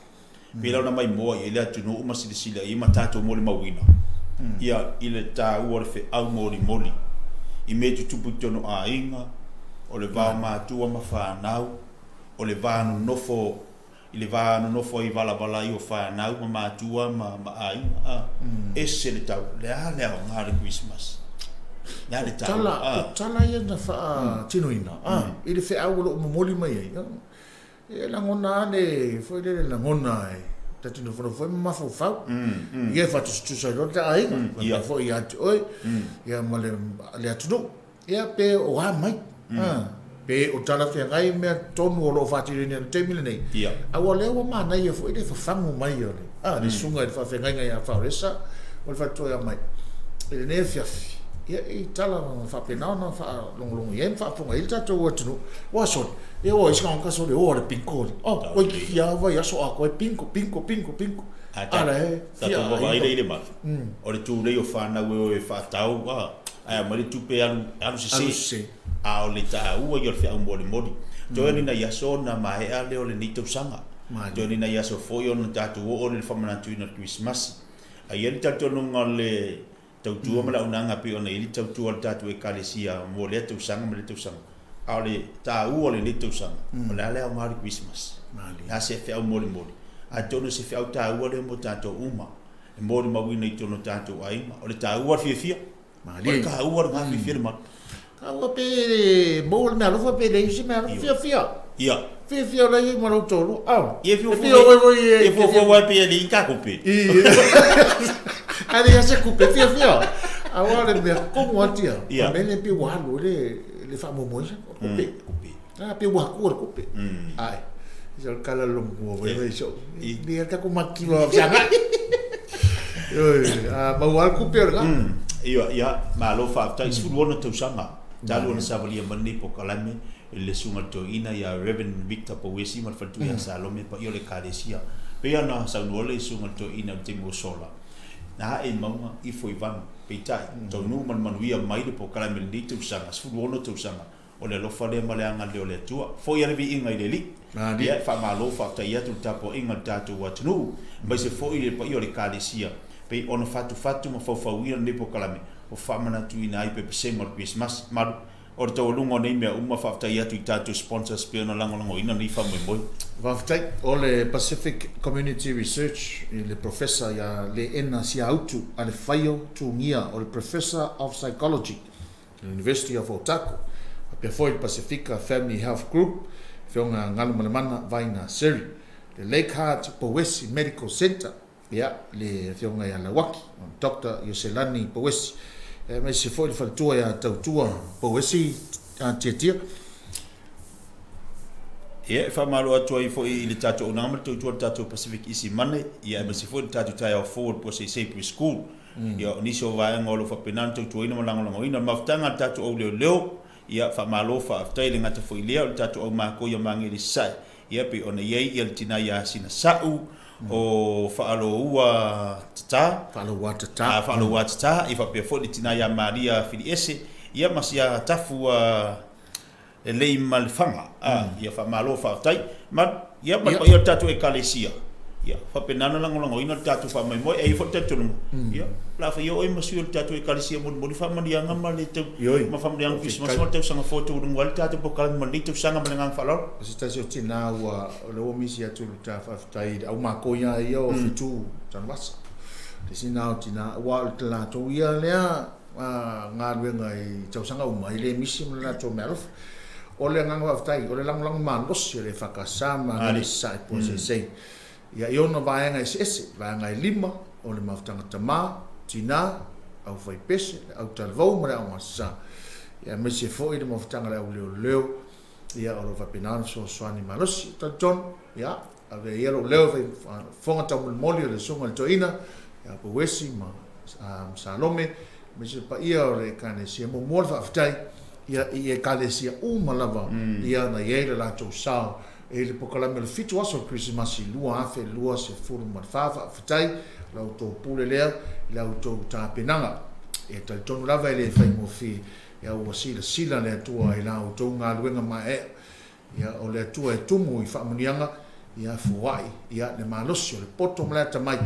Pei la ona maimoa i ai le atunuu ma silasila i ai ma tatou molimauina ia i le taua o le feau molimoli i mea e tutupu i totonu o aiga, o le va o matua ma fanau, o le va nonofo i le va nonofo ai valavala ai o fanau ma matua ma ma aiga a ese le tau le a le aoga o le Kerisimasi le a le taua a. O tala ia na faatinoina a i le feau o lo o momoli mai ai. E lagona lava le, foi lele lagona e ta te nofonofo foi ma mafaufau. Ia e faatusatusa ai loa le ta aiga, faapea foi ia te oe, ia ma le, le atunuu. Ia pe o a mai, pe o talafeagai mea tonu o lo o faatinoina i le taimi lenei. Aua o lea ua manaia foi le fafagu mai o le, a, le susuga i le faafeagaiga ia Faoresa o le faletua ia Mai i lenei afiafi. Ia i tala faapena ona faalogologo i ai ma faafofoga i ai le tatou atunuu. Ua sole, Ia ua isi ka sole o le pinko. Oh, oi fia vai aso a koe pinko pinko pinko pinko. Ala e fia. Tatou vaavaai lea i le mala. O le tulei o fanau e o e faatau a ae aumai le tupe alu alu sese. A o le taua ia o le feau molimoli. Toe ni nai aso ona maea lea o lenei tausaga. Toe ni nai aso foi ona tatou oo lea i le faamanatuina o le Kerisimasi. Ae i ai le talitonuga o le tautua ma le auaunaga pei ona i ai le tautua a le tatou Ekalesia mo lea tausaga ma lea tausaga. A o le taua o lenei tausaga, o le a le aoga o le Kerisimasi? O le a se feau molimoli? Atonu o se feau taua lea mo tatou uma e molimauina i totonu o tatou aiga. O le taua o le fiafia. O le taua o le fiafia le malu. Taua pe maua le meaalofa pe leai se meaalofa. Fiafia. Ia. Fiafia o la e i ma lou toalua. Au. Ia fiafia oe foi e. Ia fuafua uae pe e leai ni ta kupe. A leai se kupe fiafia. Aua le mea komu atu ia. Ia. O le mea lea pei ua alu ai le faamoemoe o le kupe. Kupe. A pei ua haku le kupe. Ae. Se o le kala lomua foi mai so. Ni ta ku makiwa sanga. Oi, a maua le kupe o le ga. Ia, ia, malo faafetai. 16 tausaga talu ona savalia mai lenei polokalame i le Susuga i le Toeaina ia Rev. Victor Pouesi ma le faletua ia Salome Paia o le Ekalesia. Pei ona saunoa le Susuga i le Toeaina i le taimi ua sola, na ae i mauga, ifo i vanu. Peitai, taunuu ma le manuia mai le polokalame i lenei tausaga, 16 tausaga, O le alofa lea ma le agalelei o le Atua. Foi a le viiga i le Alii. Ia, e faamalo faafetai atu i le tapuaiga a le tatou atunuu, aemaise foi le paia o le Ekalesia, pei ona fatufatu ma faufauina lenei polokalame ua faamanatuina ai pepesega o le Kerisimasi. Malu, o le taualuga o nei mea uma, faafetai atu i tatou sponsors pei ona lagolagoina lenei faamoemoe. Faafetai. O le Pacific Community Research i le Professor ia Leena Siautu Alefaio Tugia o le Professor of Psychology University of Otago, faapea foi le Pasifika Family Health Group, Afioga Galumalemana Vaina Seri, le Leichhardt Pouesi Medical Centre, ia, le Afioga ia Lauaki, Doctor Ioselani Pouesi, aemaise foi le faletua ia Tautua Pouesi Tiatia. Ia, e faamalo atu ai foi i le tatou auaunaga ma le tautua a le tatou Pacific Easy Money, ia aemaise foi le tatou taeao fou o le Puaseisei Pre-School. Ia, o nisi o vaega o lo o faapena ona tautuaina ma lagolagoina le mafutaga a le tatou au leoleo, ia, faamalo faafetai. E le gata foi i lea, o le tatou au makoi a Magele i Sasae, Ia pei ona i ai ia le tina ia Sinasa'u o Faaloua Tata, Faaloua Tata, Faaloua Tata, ia faapea foi le tina ia Maria Filiese, ia ma sia tafu lelei ma le faga. Ia faamalo faafetai. Ma ia ma le paia o le tatou Ekalesia, ia faapena ona lagolagoina le tatou faamoemoe. E i ai foi le talitonuga, ia o le a faia oe ma sui o le tatou Ekalesia molimoli faamanuiaga ma le tau ma faamanuiaga Kerisimasi ma le tausaga fou e taualuga ai le tatou polokalame mo lenei tausaga ma le agaga faaaloalo. O se tasi o tina ua o lea ua misi atu le ta faafetai i le au makoi lava ia o Fitu Tanuvasa. Le isi lena o tina aua o le latou ia lea galuega i tausaga uma e le misi ma le latou meaalofa. O le agaga faafetai, o le lagolago malosi a le EFKS ma Agele Sasae Poaseisei ia i ona vaega eseese, vaega e lima o le mafutaga tama, tina, aufaipese, le autalavou ma le aogasa, ia aemaise foi le mafutaga a le auleoleo, ia o lo o faapena ona fesoasoani malosi. E talitonu, ia, avea ia lou leo e fai fofoga taumolimoli o le Susuga i le Toeaina ia Pouesi ma Salome, aemaise le paia o le Ekalesia. Muamua le faafetai ia i Ekalesia uma lava ia na i ai le latou sao i le polokalame o le 7 aso o le Kerisimasi 2024. Faafetai la outou pule lea i la outou tapenaga. E talitonu lava e le faigofie ia ua silasila le Atua i la outou galuega maeaea. Ia, o le Atua e tumu i faamanuiaga, ia foai, ia, le malosi o le poto ma le atamai.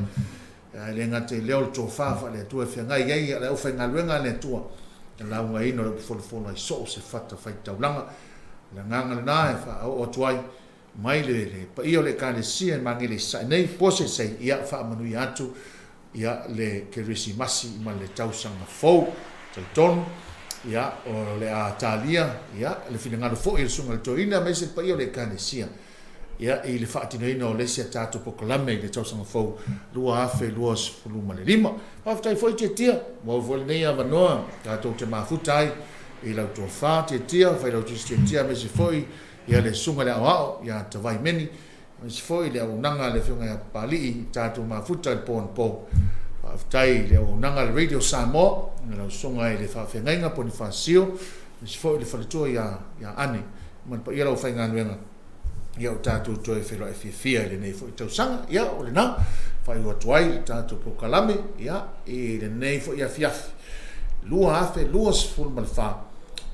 Ia, e le gata i lea o le tofa faale-Atua e feagai ai le aufaigaluega a le Atua, le laugaina o le upu folafola i so o se fatafaitaulaga. O le agaga lena e faaoo atu ai mai le, le paia o le Ekalesia e magele i Sasae nei, Poaseisei, ia faamanuia atu ia le Kerisimasi ma le tausaga fou. Talitonu, ia, o le a talia, ia, le finagalo foi o le Susuga i le Toeaina aemaise le paia o le Ekalesia, ia, i le faatinoina o le isi a tatou polokalame i le tausaga fou 2025. Faafetai foi Tiatia, maua foi lenei avanoa tatou te mafuta ai i lau tofa Tiatia, Failautusi Tiatia aemaise foi ia le Susuga i le Aoao ia Tavai Meni, Aemaise foi le auaunaga a le Afioga ia Papalii i tatou mafuta i le po anapo. Faafetai i le auaunaga a le Radio Samoa, i lau Susuga i le Faafeagaiga Ponifasio, aemaise foi le faletua ia ia Ane ma le paia o le aufaigaluega. Ia ua tatou toe feiloai fiafia i lenei foi tausaga. Ia o lena, faaiu atu ai le tatou polokalame ia i lenei foi afiafi 2024,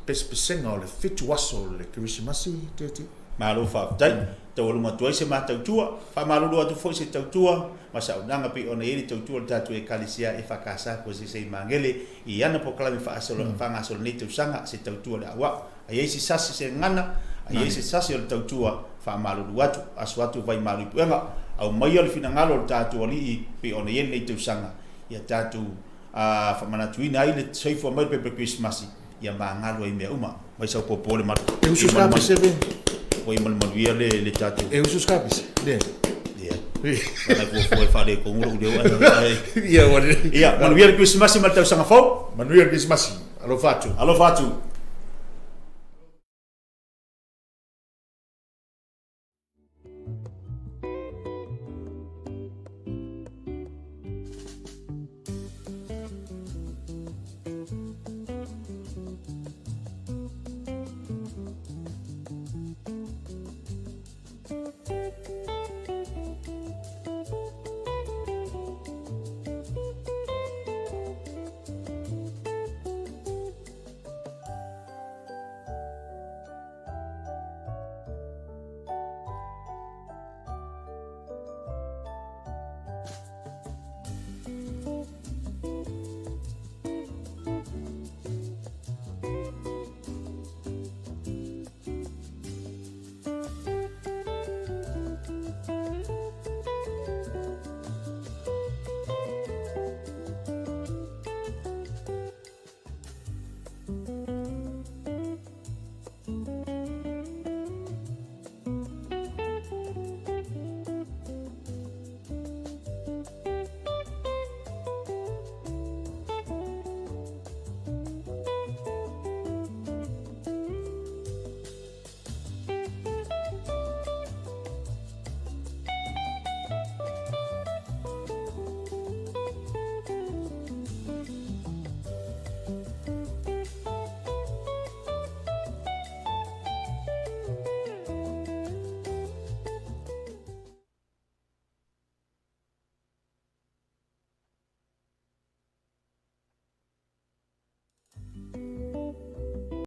pesepesega o le 7 aso o le Kerisimasi, Teti. Malo faafetai. Taualuga atu ai se ma tautua. Faamalulu atu foi se tautua ma se auaunaga pei ona i ai le tautua o le tatou Ekalesia EFKS Kuasese i Magele i ana polokalame faasolo faagasolo nei tausaga se tautua le auau. A i ai se sasi se gagana, a i ai se sasi o le tautua, faamalulu atu, aso atu vai malu i puega. Aumaia le finagalo o le tatou Alii pei ona i ai lenei tausaga ia tatou faamanatuina ai le soifua mai o le pepa Kerisimasi ia magalo ai mea uma. Mai sau popo le malu. E usu ska pese be. Oi malu manuia le le tatou. E usu ska pese. Le. Ia. Ana fuafua e faaletonu lou leo ae. Ia ua lelei. Ia, manuia le Kerisimasi ma le tausaga fou. Manuia le Kerisimasi. Alofa atu. Alofa atu.